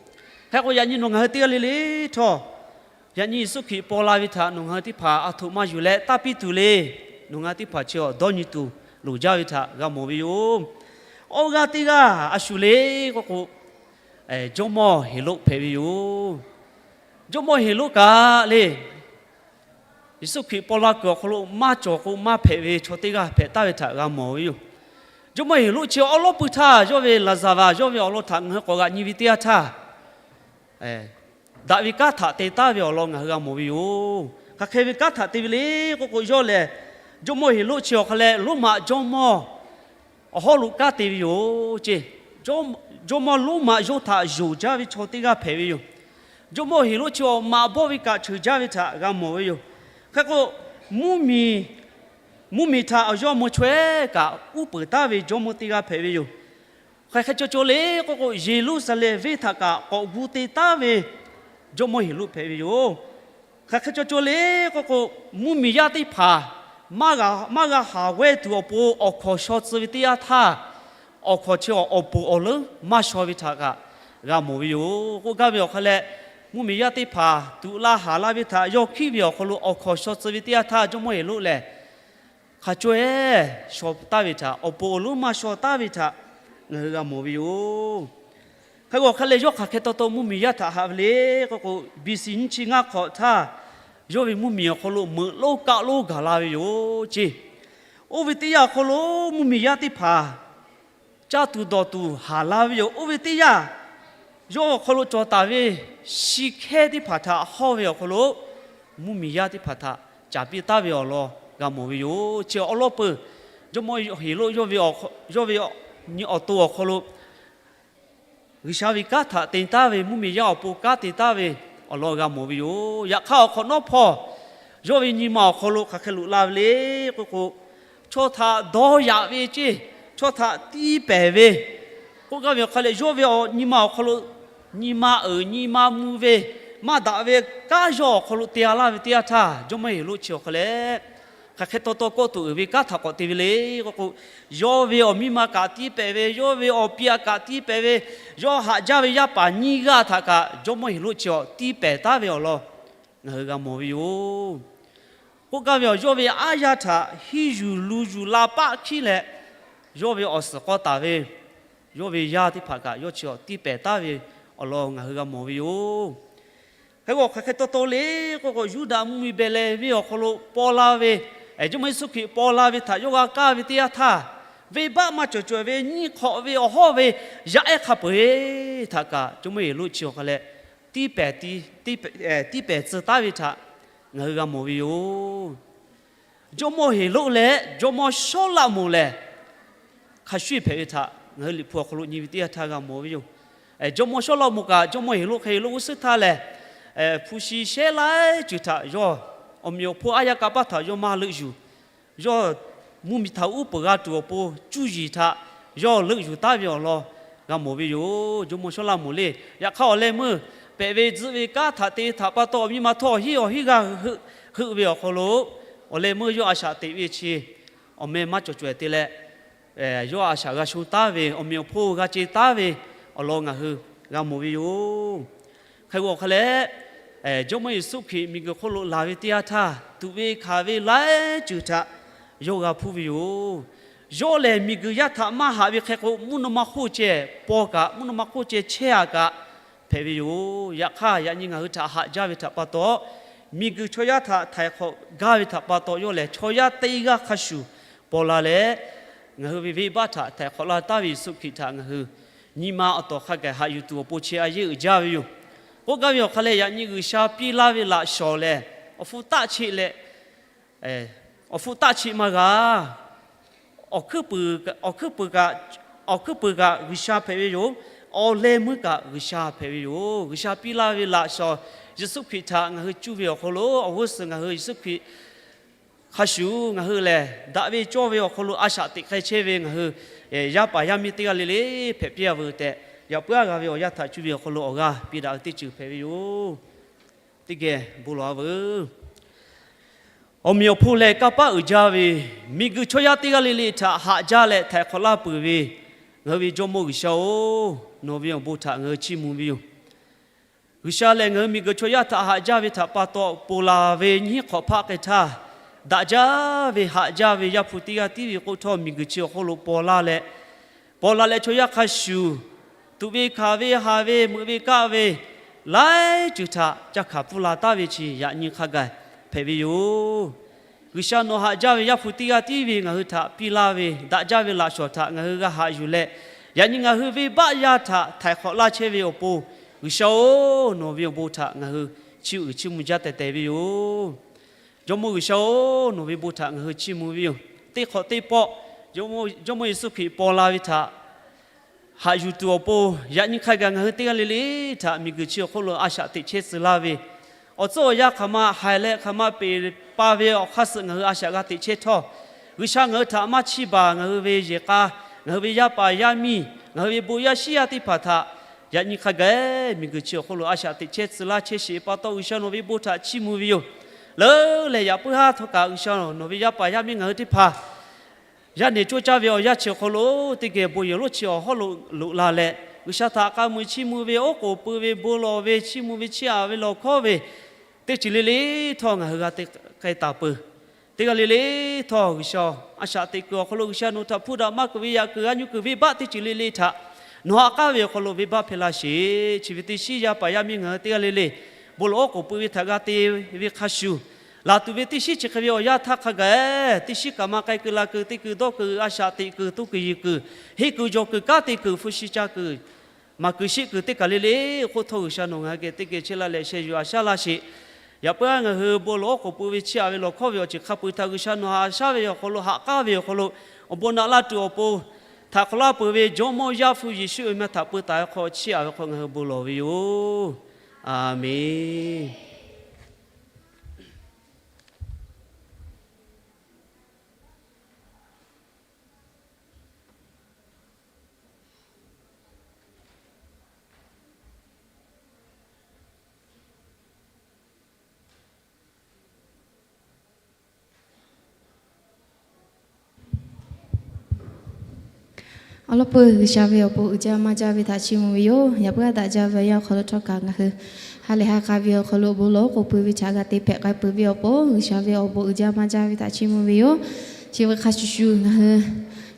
Hk'e k'o yaꞈ nyi nawˬ ngaˬ hui teˇ g'aˇ le le htawˇ, yaꞈ nyi Yeˍsuˆ Hkriꞈ paw la ve htaꞈ nawˬ ngaˬ hui teˇ hpaˍ a htoꞈ ma yuˬ leh tanˇ piˇ tuˬ le. Nawˬ ngaˬ hui teˇ hpaˍ chi awˬ dawˇ nyi tuˬ loˍ jaˇ ve htaꞈ g'a mawˬ ve yoˬ. Awˇ g'aˇ teˇ g'aˇ a shu le k'oˆ k'o, jawˇmawˇ Heˍroˆ hpehꞈ ve yoˬ. Jawˇmawˇ Heˍroˆ kaꞈ le, Yeˍsuˆ Hkriꞈ paw la kuiˬ awˬ hk'aw lo maˇ cawˬ k'o maˇ hpehꞈ ve chaw teˇ g'aˇ hpehꞈ taˍ ve htaꞈ g'a mawˬ ve yoˬ. Jawˇmawˇ Heˍroˆ chi awˉ lawˉ pui htaˇ yawˇ ve laˍzaˍvaˍ yawˇ ve awˬ lawn htaꞈ ngaˬ hui k'awꞈ g'aꞈ nyi ve teˇ yanˇ htaˇ, daꞈ ve kanˉ htaꞈ te taˍ ve awˬ lawn ngaˬ hui g'a mawˬ ve yoˬ. Hk'aˬ hk'e ve kanˉ htaꞈ te ve le k'oˆ k'o, yawˇ lehˬ Jawˇmawˇ Heˍroˆ chi awˬ hk'a leh Roˉmaꞈ jawˇmawˇ awˬ hawˉ lo kanˉ te ve yoˬ ceˇ. Jawˇmawˇ Roˉmaꞈ yawˇ htaꞈ yonˍ jaˇ ve chaw teˇ g'aˇ hpehꞈ ve yoˬ. Jawˇmawˇ Heˍroˆ chi awˬ maꞈ bawˆ ve kaꞈ cheuˬ jaˇ ve htaꞈ g'a mawˬ ve yoˬ. Hk'e k'o, mvuhˇmiˬ, mvuhˇmiˬ htaꞈ awˬ yawˇ mvuh chaweh kaꞈ uˉ peunˍ taˍ ve jawˇmawˇ teˇ g'aˇ hpehꞈ ve yoˬ. Hk'aˬ hk'e caw caw le k'oˆ k'o, Yeˍruˆsaˍlehnˍ venˇ htaꞈ kaꞈ k'awꞈ gu te taˍ ve jawˇmawˇ Heˍroˆ hpehꞈ ve yoˬ. Hk'aˬ hk'e caw caw le k'oˆ k'o, mvuhˇmiˬ yaˇ teˇ hpaˍ maˇ g'a haˍ g'awehˇ tuˬ awˬ pon awˬ hkawnˍ shaw tcuh ve teˇ yanˇ htaˇ, awˬ hkawnˍ chi awˬ ponˬ awˬ leuˉ maˇ shaw ve htaꞈ kaꞈ g'a mawˬ ve yoˬ. K'oˆ gaˇ ve awˬ hk'a leh, mvuhˇmiˬ yaˇ teˇ hpaˍ tuꞈ la haˍ la ve htaꞈ yawˇ hkiˉ ve awˬ hk'aw lo awˬ hkawnˍ shaw tcuh ve teˇ yanˇ htaˇ, jawˇmawˇ Heˍroˆ lehˬ hk'a caweh shaw taˍ ve htaꞈ, awˬ ponˬ awˬ leuˉ maˇ shaw taˍ ve htaꞈ ngaˬ hui g'a mawˬ ve yoˬ. Hk'e k'o awˬ hk'a leh yawˇ hk'aˬ hk'e taw taw mvuhˇmiˬ yaˇ htaꞈ haꞈ ve le k'oˆ k'o, B C nyiˇ chi ngaˇ hk'awꞈ htaˇ yawˇ ve mvuhˇmiˬ awˬ hk'aw lo meuꞈ lonˉ kaˆ lonˉ gaˬ la ve yoˬ ceˇ. Oˇ ve teˇ yanˇ awˬ hk'aw lo mvuhˇmiˬ yaˇ teˇ hpaˍ caˇ tuˬ dawˬ tuˬ haˍ la ve yoˬ. Oˇ ve teˇ yanˇ, yawˇ awˬ hk'aw lo cawˬ taˍ ve shi hkehˇ teˇ hpaˍ htaꞈ hawˇ ve awˬ hk'aw lo mvuhˇmiˬ yaˇ teˇ hpaˍ htaꞈ caˍ piˇ taˍ ve awˬ lawn g'a mawˬ ve yoˬ. Chi awˉ lawˉ peuˬ, jawˇmawˇ Heˍroˆ yawˇ ve nyi awˬ to awˬ hk'aw lo G'uiˬsha ve kanˉ htaꞈ te taˍ ve, mvuhˇmiˬ yaˇ awˬ pon kanˉ te taˍ ve awˬ lawn g'a mawˬ ve yoˬ. Yaꞈ hk'aˇ awˬ hk'awꞈ nawˉ hpawˇ yawˇ ve nyi ma awˬ hk'aw lo hk'aˬ hk'e loꞈ la ve le k'oˆ k'o, chaw htaꞈ dawˇ yaꞈ ve ceˇ, chaw htaꞈ tiˇ pehˍ ve k'oˆ gaˇ ve awˬ hk'a leh, yawˇ ve nyi ma awˬ hk'aw lo nyi ma uiˍ nyi ma mvuh ve, maˇ daꞈ ve kanˉ yawˇ awˬ hk'aw lo te-a laˇ ve teˇ yanˇ htaˇ, jawˇmawˇ Heˍroˆ chi awˬ hk'a leh hk'aˬ hk'e taw taw kawˆ tuˬ uiˍ ve kanˉ htaꞈ k'awꞈ te ve le k'oˆ k'o, yawˇ ve awˬ miˇ ma kaꞈ tiˇ pehˍ ve, yawˇ ve awˬ pi a kaꞈ tiˇ pehˍ ve, yawˇ haꞈ jaˇ ve yaˇ paˍ nyiˇ g'aˇ htaꞈ kaꞈ jawˇmawˇ Heˍroˆ chi awˬ tiˇ pehˍ taˍ ve awˬ lawn ngaˬ hui g'a mawˬ ve yoˬ. K'oˆ gaˇ ve awˬ, yawˇ ve aˉ yaˇ htaꞈ hiˇ yuˬ lu yuˬ la paˆ hkiˉ leh, yawˇ ve awˬ suhˍ k'aw taˍ ve yawˇ ve yaˇ teˇ hpaˍ kaꞈ yawˇ chi awˬ tiˇ pehˍ taˍ ve awˬ lawn ngaˬ hui g'a mawˬ ve yoˬ. Hk'e k'o hk'aˬ hk'e taw taw le k'oˆ k'o, Yuˇdaꞈ mvuhˇmiˬ Behˍlehˍhehnˍ venˇ awˬ hk'aw lo paw la ve, jawˇmawˇ Yeˍsuˆ Hkriꞈ paw la ve htaꞈ yawˇ g'a kaˇ ve teˇ yanˇ htaˇ, venˇbaˆ maˇ cawˬ cawˬ ve nyiˇ hk'awꞈ ve awˬ hawˉ ve yaˇ ehˉ hk'a peu-eˬ htaꞈ kaꞈ jawˇmawˇ Heˍroˆ chi awˬ hk'a leh tiˇ pehˍ, tiˇ pehˍ tcuh taˍ ve htaꞈ ngaˬ hui g'a mawˬ ve yoˬ. Jawˇmawˇ Heˍroˆ leh jawˇmawˇ Sawˉlaꞈmonˍ lehˬ, hk'a shuˍ hpehꞈ ve htaꞈ ngaˬ hui Liꞈ hpu awˬ hk'aw lo nyi ve teˇ yanˇ htaˇ g'a mawˬ ve yoˬ. Jawˇmawˇ Sawˉlaꞈmonˍ kaꞈ jawˇmawˇ Heˍroˆ hk'e lo g'uˇ suhˉ htaˇ lehˬ, hpu shi shehˉ laiˉ ceuˬ htaꞈ yawˇ awˬ meꞈ awˬ hponˇ aˉ yaˇ kanˇ paˆ htaꞈ yawˇ maˇ leuˆ yuˬ. Yawˇ mvuhˇmiˬ htaꞈ uˉ peunˍ g'a tuˬ awˬ pon cuˇ yiˍ htaꞈ yawˇ leuˆ yuˬ taˍ ve awˬ lawn g'a mawˬ ve yoˬ. Jawˇmawˇ Sawˉlaꞈmonˍ le, yaꞈ hk'aˇ awˬ leh meuˇ pehꞈ ve tzuhˆ ve kanˉ htaꞈ te htaꞈ pa taw, awˬ miˇ ma htawˇ awˬ hinˉ awˬ hinˉ g'aˇ heuˆ ve awˬ hk'aw lo, awˬ leh meuˇ yawˇ a shaꞈ teꞈ ve chi awˬ meh maˇ cawˬ cawˬ-e te leh, yawˇ a shaꞈ g'a shon taˉ ve, awˬ meꞈ awˬ hponˇ g'a ce taˉ ve awˬ lawn ngaˬ hui g'a mawˬ ve yoˬ. Hk'e k'o hk'a leh, Jawˇmawˇ Yeˍsuˆ Hkriꞈ miˬguiˬ hk'oˆ lo laˬ ve teˇ yanˇ htaˇ, tuꞈ ve hkanˍ ve laiˉ ceuˬ htaꞈ yawˇ g'a hpuˇ ve yoˬ. Yawˇ lehˬ miˬguiˬ yaˇ htaꞈ maˇ haꞈ ve hk'e k'o, mvuhˇ naw ma hk'oˆ ceh paw kaꞈ, mvuhˇ naw ma hk'oˆ ceh chehˇ-a kaꞈ hpehꞈ ve yoˬ. Yaꞈ hk'aˇ, yaꞈ nyi ngaˬ hui htaꞈ haꞈ jaˇ ve htaꞈ pa taw, miˬguiˬ chaw yaˇ htaꞈ htaiˍ hk'awꞈ gaˇ ve htaꞈ pa taw, yawˇ lehˬ chaw yaˇ teˇ g'aˇ hk'a shuˍ paw la leh, ngaˬ hui ve venˇbaˆ htaꞈ htaiˍ hk'awꞈ la taˉ ve Yeˍsuˆ Hkriꞈ htaꞈ ngaˬ hui nyi ma awˬ tawˍ hk'a gaˬ haꞈ yuˬ tuˬ awˬ pon chi a yeˇ uiˍ jaˇ ve yoˬ. K'oˆ gaˇ ve awˬ hk'a leh, yaꞈ nyi G'uiˬsha piˇ laˇ ve laꞈ shawnˍ lehˬ, awˬ hpu taˆ cheˆ leh, awˬ hpu taˆ cheˆ maˇ g'a. Awˬ hkuiˉ puiˍ kaꞈ, awˬ hkuiˉ puiˍ kaꞈ G'uiˬsha hpehꞈ ve yoˬ. Awˬ leh meuˇ kaꞈ G'uiˬsha hpehꞈ ve yoˬ. G'uiˬsha piˇ laˇ ve laꞈ shawnˍ Yeˍsuˆ Hkriꞈ htaꞈ ngaˬ hui cuˇ ve awˬ hk'aw lo, awˬ g'uˇ suhˍ ngaˬ hui Yeˍsuˆ Hkriꞈ hk'a shuˍ ngaˬ hui lehˬ daꞈ ve cawˇ ve awˬ hk'aw lo a shaꞈ teꞈ k'ai chehˇ ve ngaˬ hui yaˇ paˍ yaˇ miˇ teˇ g'aˇ le le hpehꞈ piˇ-a veuˬ tehꞈ, yaꞈ puiˉ-a g'a ve awˬ yanˇ htaꞈ cuˇ ve awˬ hk'aw lo awˬ g'aˇ piˇ daꞈ ve teˇ ceuˬ hpehꞈ ve yoˬ. Teˇ geh bon lawˬ-a veuˬ. Awˬ meꞈ awˬ hponˇ leh kanˇ paˆ uiˍ jaˇ ve, miˬguiˬ chaw yaˇ teˇ g'aˇ le le htaꞈ haꞈ jaˇ leh htaiˍ hk'awꞈ laˇ peuˬ ve, ngaˬ hui ve Jawˇmawˇ G'uiˬsha-oˬ, nawˬ ve awˬ bon htaꞈ ngaˬ hui chiˇ mvuh ve yoˬ. G'uiˬsha lehˬ ngaˬ hui miˬguiˬ chaw yaˇ htaꞈ haꞈ jaˇ ve htaꞈ pa taw, ponˬ laˬ ve nyiˉ hk'awꞈ hpaˆ k'ai htaˇ, daꞈ jaˇ ve haꞈ jaˇ ve Yaˇ hpu teˇ g'aˇ tiˉ ve k'oˆ htawˇ, miˬguiˬ chi awˬ hk'oˆ lo paw laˇ leh, paw la leh chaw yaˇ hk'a shuˍ tuꞈ ve hkanˍ ve haˍ ve meuꞈ ve kaˆ ve laiˉ ceuˬ htaꞈ ca hkanˍ pfuhˇ la taˉ ve chi yaꞈ nyi hk'a gaˬ hpehꞈ ve yoˬ. G'uiˬsha nawˬ haꞈ jaˇ ve Yaˇ hpu teˇ g'aˇ tiˉ ve ngaˬ hui htaꞈ piˇ laˇ ve daꞈ jaˇ ve laꞈ shawnˍ htaꞈ ngaˬ hui g'a haꞈ yuˬ leh, yaꞈ nyi ngaˬ hui venˇbaˆ yaˇ htaꞈ htaiˍ hk'awꞈ laˇ chehˇ ve awˬ pon, G'uiˬsha-oˬ, nawˬ ve awˬ bon htaꞈ ngaˬ hui chiˇ uiˍ chiˇ mvuh jaˇ tehˬ tehˬ ve yoˬ. Jawˇmawˇ G'uiˬsha-oˬ, nawˬ ve bon htaꞈ ngaˬ hui chiˇ mvuh ve yoˬ. Teˇ hk'awꞈ teˇ pawˆ Jawˇmawˇ Yeˍsuˆ Hkriꞈ paw la ve htaꞈ haꞈ yuˬ tuˬ awˬ pon, yaꞈ nyi hk'a gaˬ ngaˬ hui teˇ g'aˇ le le htaꞈ miˬguiˬ chi awˬ hk'oˆ lo a shaꞈ teꞈ chehˇ tcuh laˇ ve, awˬ tcuhˉ awˬ yanˇ hk'aˬ ma haiˬ leh hk'aˬ ma peˬ pa ve awˬ hk'aˇ suh ngaˬ hui a shaꞈ g'a teꞈ chehˇ htawˇ, G'uiˬsha ngaˬ hui htaꞈ maˇ chiˇ baˬ. Ngaˬ hui ve yehˬ k'a, ngaˬ hui ve yaˇ paˍ yaˇ miˇ, ngaˬ hui ve bon yaˇ shiˉ yaˇ teˇ hpaˍ htaꞈ yaꞈ nyi hk'a gaˬ miˬguiˬ chi awˬ hk'oˆ lo a shaꞈ teꞈ chehˇ tcuh laˇ chehˇ sheˍ pa taw, G'uiˬsha nawˬ ve bon htaꞈ chiˇ mvuh ve yoˬ. Leuˉ leh yaꞈ puiˉ haˉ htawˇ kaꞈ G'uiˬsha nawˬ ve yaˇ paˍ yaˇ miˇ ngaˬ hui teˇ hpaˍ yaˇ nehˬ coˇ caˇ ve awˬ yanˇ chi awˬ hk'aw lo teˇ geh bon yehˬ lonˉ chi awˬ hawˉ lo loꞈ la leh, G'uiˬsha htaꞈ k'a mui chiˇ mvuh ve, oˉ k'oˍ pui ve, bon lawˬ ve, chiˇ mvuh ve, chiˇ aꞈ ve lawˬ hkawˉ ve, teˇ ceuˬ le le htawˇ ngaˬ hui g'a te k'ai taˍ peuˬ. Teˇ g'aˇ le le htawˇ G'uiˬsha a shaꞈ teꞈ kuiˬ awˬ hk'aw lo G'uiˬsha nawˬ htaꞈ hpuˇ daꞈ maˇ kuiˬ ve yaꞈ kuiˬ g'aˇ nyi kuiˬ venˇbaˆ teˇ ceuˬ le le htaꞈ nawˬ haꞈ k'aˉ ve awˬ hk'aw lo venˇbaˆ hpehˇ laˇ sheˍ. Chi ve teˇ shiˉ yaˇ paˍ yaˇ miˇ ngaˬ hui teˇ g'aˇ le le bon lawˬ oˉ k'oˍ pui ve htaꞈ g'a te ve hk'a shuˍ, laˬ tuˬ ve teˇ shiˉ chi hk'e ve awˬ yanˇ htaˇ hk'a gaˬ, teˇ shiˉ kaꞈ maˇ k'ai keu la keu, teˇ keu dawˇ keu, a shaꞈ teꞈ kuiˬ, toˇ kuiˬ yiˬ kuiˬ, henˇ kuiˬ jawˬ kuiˬ, kanˉ te kuiˬ, hpu shi ca kuiˬ, maˍ kuiˬ sheˆ kuiˬ teˇ kaˬ le le k'oˆ htawˇ, G'uiˬsha nawˬ ngaˬ hui geh teˇ geh chehˇ laˇ leh sheh yuˬ a shaˉ laˇ sheˍ. Yaꞈ puiˉ-a ngaˬ hui bon lawˬ oˉ k'oˍ pui ve, chiˇ aꞈ ve lawˬ hkawˉ ve awˬ ceuˬ hk'a peu-eˬ htaꞈ G'uiˬsha nawˬ haꞈ shaˉ ve awˬ hk'aw lo, haꞈ k'aˉ ve awˬ hk'aw lo, awˬ bon naꞈ laˇ tuˬ awˬ pon, htaꞈ hk'awꞈ laˇ peuˬ ve Jawˇmawˇ Yaˇ hpu Yeˍsuˆ ve meh htaꞈ peu taˍ ve hk'aw chiˇ aꞈ ve hk'aw ngaˬ hui bon lawˬ ve yoˬ. A menˬ. Awˬ lawn peuˬ G'uiˬsha ve awˬ bon uiˍ jaˇ maˇ jaˇ ve htaꞈ chiˇ mvuh ve yoˬ. Yaꞈ puiˉ-a daꞈ jaˇ ve awˬ yanˇ awˬ hk'aw lo htawˇ kaꞈ ngaˬ hui ha lehˬ ha k'a ve awˬ hk'aw lo bon lawˬ oˉ k'oˍ pui ve htaꞈ g'a te hpehꞈ k'ai peuˬ ve awˬ pon, G'uiˬsha ve awˬ bon uiˍ jaˇ maˇ jaˇ ve htaꞈ chiˇ mvuh ve yoˬ. Chi ve hk'a shuˍ shuˍ ngaˬ hui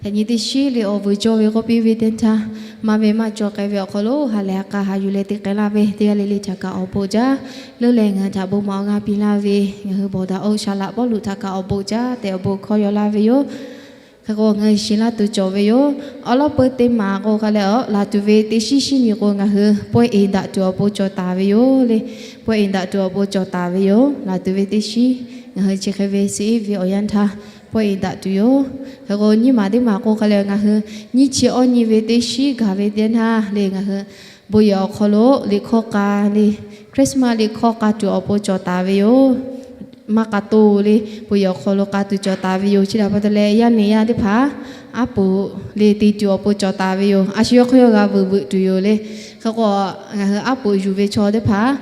yaꞈ nyi teˇ shiˉ le awˬ vuiˬ cawˇ ve k'oˆ piˇ ve teˇ htaˇ, maˇ ve maˇ cawˬ k'ai ve awˬ hk'aw lo ha lehˬ ha k'a haꞈ yuˬ leh te k'ai laˇ ve teˇ g'aˇ le le htaꞈ kaꞈ awˬ bon jaˇ. Leuˉ leh ngaˬ hui htaꞈ bon maˍ awˬ g'aˇ piˇ laˇ ve ngaˬ hui bawˬ daꞈ-oˬ, shaˍ laꞈ Pawˇluꞈ htaꞈ kaꞈ awˬ bon jaˇ tehꞈ awˬ bon hkawˇ yaw laˇ ve yoˬ. Hk'e k'o ngaˬ hui shiˍ laˇ tuˬ cawˬ ve yoˬ. Awˬ lawn peuˬ teˇ maˬ k'o hk'a leh, laˬ tuˬ ve teˇ shiˉ shiˉ nyi k'o ngaˬ hui pawehˇ eˍ daꞈ tuˬ awˬ pon cawˬ taˍ ve yoˬ le. Pawehˇ eˍ daꞈ tuˬ awˬ pon cawˬ taˍ ve yoˬ. Laˬ tuˬ ve teˇ shiˉ ngaˬ hui chi hk'e ve suh-eˉ ve awˬ yanˇ htaˇ pawehˇ eˍ daꞈ tuˬ yoˬ. Hk'e k'o nyiˇ maˬ teˇ maˬ k'o hk'a leh ngaˬ hui nyiˇ chi awˇ nyi ve teˇ shiˉ gaˬ ve teˇ htaˇ le ngaˬ hui bon yehˬ awˬ hk'aw lo liꞈ hkawˇ k'a le, Christmas liꞈ hkawˇ k'a tuˬ awˬ pon cawˬ taˍ ve yoˬ. Maˇ k'a to le, bon yehˬ awˬ hk'aw lo k'a tuˬ cawˬ taˍ ve yoˬ. Chi htaꞈ pa taw leh yaˇ nehˬ yaˇ teˇ hpaˍ aˉ poꞈ le te tuˬ awˬ pon cawˬ taˍ ve yoˬ. A shu yawˇ hk'aw yawˇ g'a veuꞈ veuꞈ tuˬ yoˬ le. Hk'e k'o, ngaˬ hui aˉ poꞈ yuˬ ve chaw teˇ hpaˍ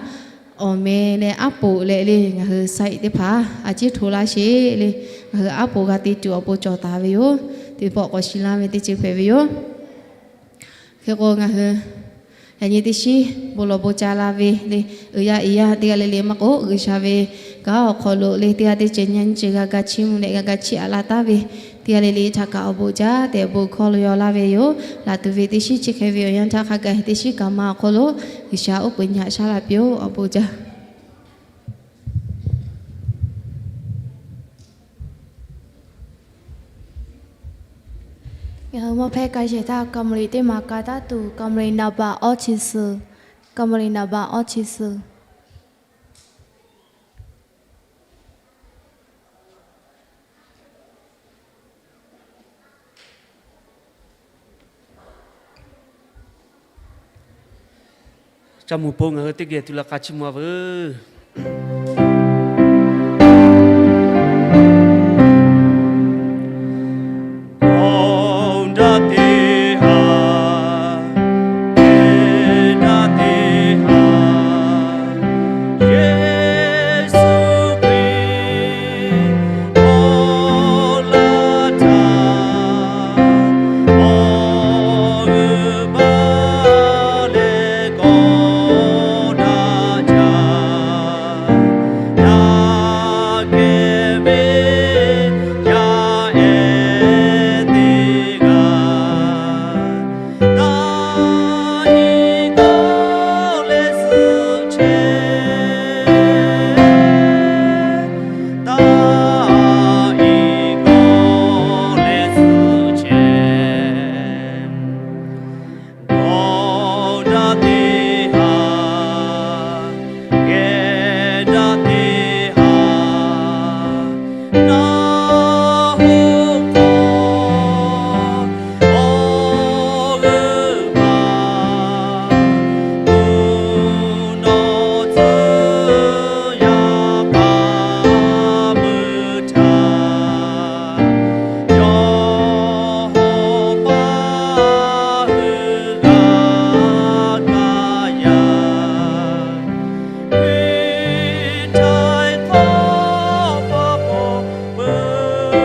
awˬ meh leh aˉ poꞈ leh le ngaˬ hui saiˆ teˇ hpaˍ a ciˉ hto laˇ sheˍ le. Ngaˬ hui aˉ poꞈ g'a te tuˬ awˬ pon cawˬ taˍ ve yoˬ. Teˇ pawˆ k'awꞈ shiˍ laˇ ve teˇ ceuˬ hpehꞈ ve yoˬ. Hk'e k'o, ngaˬ hui yaꞈ nyi teˇ shiˉ bon lawˬ bon ca la ve le, uiˍ yaˇ iˍ yaˇ teˇ g'aˇ le le maˇ k'oˆ, G'uiˬsha ve kanˉ awˬ hk'aw lo le teˇ g'aˇ teˇ ceuˬ nyi nyi ceuˬ g'a ga chiˇ mvuh leh g'a ga chiˇ aꞈ la taˉ ve teˇ g'aˇ le le htaꞈ kaꞈ awˬ bon jaˇ tehꞈ bon hkawˇ lo yaw laˇ ve yoˬ. Laˬ tuˬ ve teˇ shiˉ chi hk'e ve awˬ yanˇ htaˇ hk'a gaˬ teˇ shiˉ kaꞈ ma awˬ hk'aw lo G'uiˬsha oˉ peunˍ nyi aꞈ shaˉ la piˇ-oˆ. Awˬ bon jaˇ. Ngaˬ hui mawˇ hpehˇ ka shehˍ htaˇ, ကမ္မလီ teˇ maˬ ka taˉ tuˬ, ကမ္မလီ naˍ baꞈ awˇ chi suhˍ, ကမ္မလီ naˍ baꞈ awˇ chi suhˍ. Ca mvuh po ngaˬ hui teˇ geh tuˬ la k'a chiˇ mvuh-a veuˬ. Awˬ daꞈ teˇ haˍ, kehˬ daꞈ teˇ haˍ, Yeˍsuˆ Hkriꞈ awˬ laˇ htaꞈ awˬ g'euˆ baˆ leh kawˆ daꞈ jaˇ. Daꞈ kehˬ ve yaˇ ehˉ teˇ g'aˇ, taˇ iˉ kawˆ leh suhˆ chehˇ, taˇ iˉ kawˆ leh suhˆ chehˇ. Awˬ daꞈ teˇ haˍ, kehˬ daꞈ teˇ haˍ, naˆ hoꞈ hk'aw awˬ g'euˆ baˆ tuˬ nawˬ tcuh yaˇ k'a meuˇ htaꞈ yawˇ hawˉ paˇ hui g'a kaˇ yaˇ. Hkriꞈ htaiˍ hk'awˇ paˇ paw peuˬ.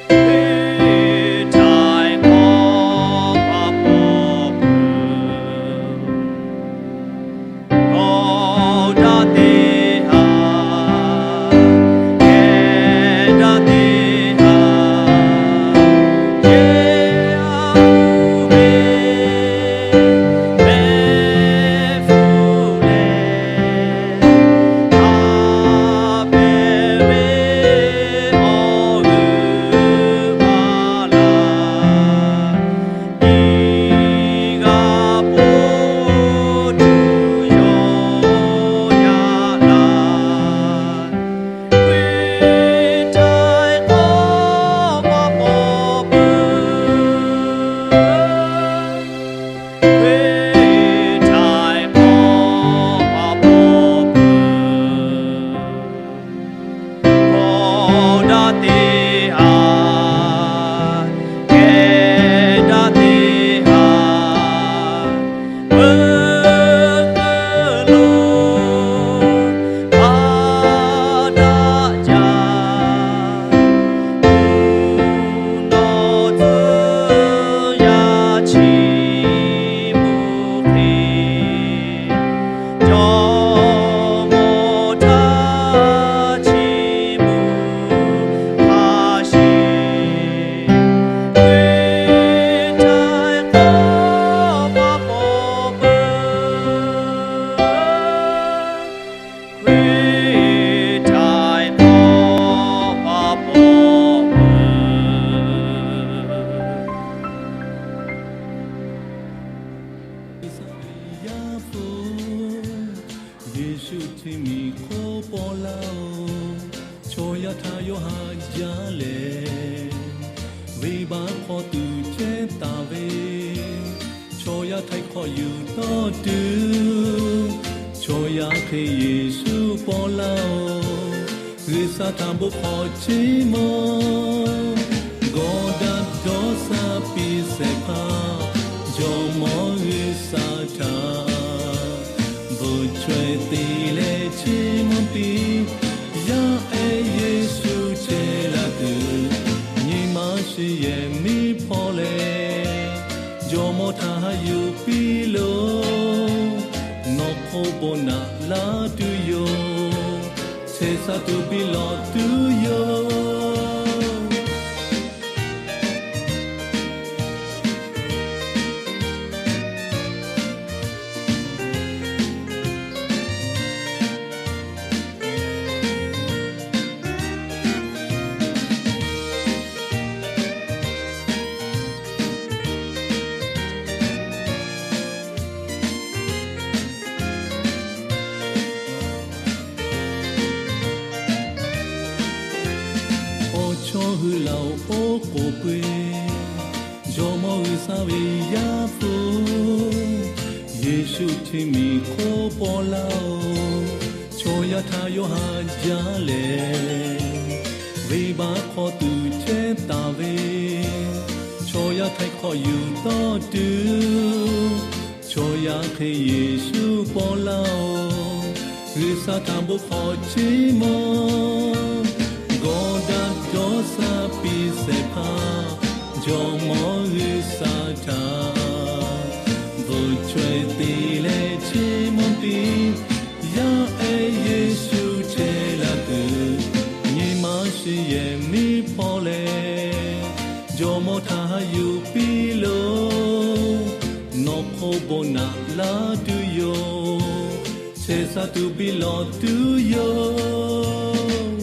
Hkriꞈ htaiˍ hk'awˇ paˇ paw peuˬ. Awˬ daꞈ teˇ haˍ, kehˬ daꞈ teˇ haˍ, yehˬ a uˉ ve mehˆ hpfuhˇ leh, a pehˍ ve awˬ g'euˆ baˆ laˬ, iˉ g'aˇ poˆ tuˬ yawˇ yaˇ laˬ. Hkriꞈ htaiˍ hk'awˇ paˇ paw peuˬ. Hkriꞈ htaiˍ hk'awˇ paˇ paw peuˬ. Awˬ daꞈ teˇ haˍ, kehˬ daꞈ teˇ haˍ, meuˇ keu lo a daꞈ jaˇ. Tuˬ nawˬ tcuh yaˇ chi mvuh hk'e, jawˇmawˇ htaˇ chi mvuh hk'a sheˍ. Hkriꞈ htaiˍ hk'awˇ paˇ paw peuˬ. Hkriꞈ htaiˍ hk'awˇ paˇ paw peuˬ. G'uiˬsha ve Yaˇ hpu Yeˍsuˆ chi miˬ hk'oˆ paw laˇ-oˬ. Chaw yaˇ htaꞈ yawˇ haꞈ jaˇ leh, venˇbaˆ hk'aw tuˬ chehˇ taˍ ve, chaw yaˇ htaiˍ hk'awꞈ yuˬ tawˇ tuˬ, chaw yaˇ hk'e Yeˍsuˆ paw laˇ-oˬ. G'uiˬsha htaꞈ bon hk'awꞈ chiˇ mvuh te leh chi mvuhˇ tiˉ, yaˇ ehˉ Yeˍsuˆ chehˇ la tuˬ, nyi ma shiˍ yehˬ miˉ hpawˇ leh, jawˇmawˇ htaꞈ haꞈ yuˬ piˇ loˬ. Nawˬ hk'oˆ bon naꞈ laˇ tuˬ yoˬ. Chehˇ sha tuˬ piˇ lawˬ tuˬ yoˬ. Awˬ chawˇ hui laˬ-oˬ, oˉ k'oˍ pui, Jawˇmawˇ G'uiˬsha ve Yaˇ hpu, Yeˍsuˆ Hkriꞈ miˬ hk'oˆ paw laˇ-oˬ. Chaw yaˇ htaꞈ yawˇ haꞈ jaˇ lehˬ, venˇbaˆ hk'aw tuˬ chehˇ taˍ ve, chaw yaˇ htaiˍ hk'awꞈ yuˬ tawˇ tuˬ, chaw yaˇ hk'e Yeˍsuˆ paw laˇ-oˬ. G'uiˬsha htaꞈ bon hk'awꞈ chiˇ mvuh, gawˇ daꞈ dawˇ sha piˇ shehˍ hpaˇ, Jawˇmawˇ G'uiˬsha htaꞈ bvuhˬ chaweh te leh chiˇ mvuh piˇ. Yaˇ ehˉ Yeˍsuˆ chehˇ la tuˬ, nyi ma shiˍ yehˬ miˉ hpawˇ leh, jawˇmawˇ htaꞈ haꞈ yuˬ piˇ loˬ. Nawˬ hk'oˆ bon naꞈ laˇ tuˬ yoˬ. Chehˇ sha tuˬ piˇ lawˬ tuˬ yoˬ.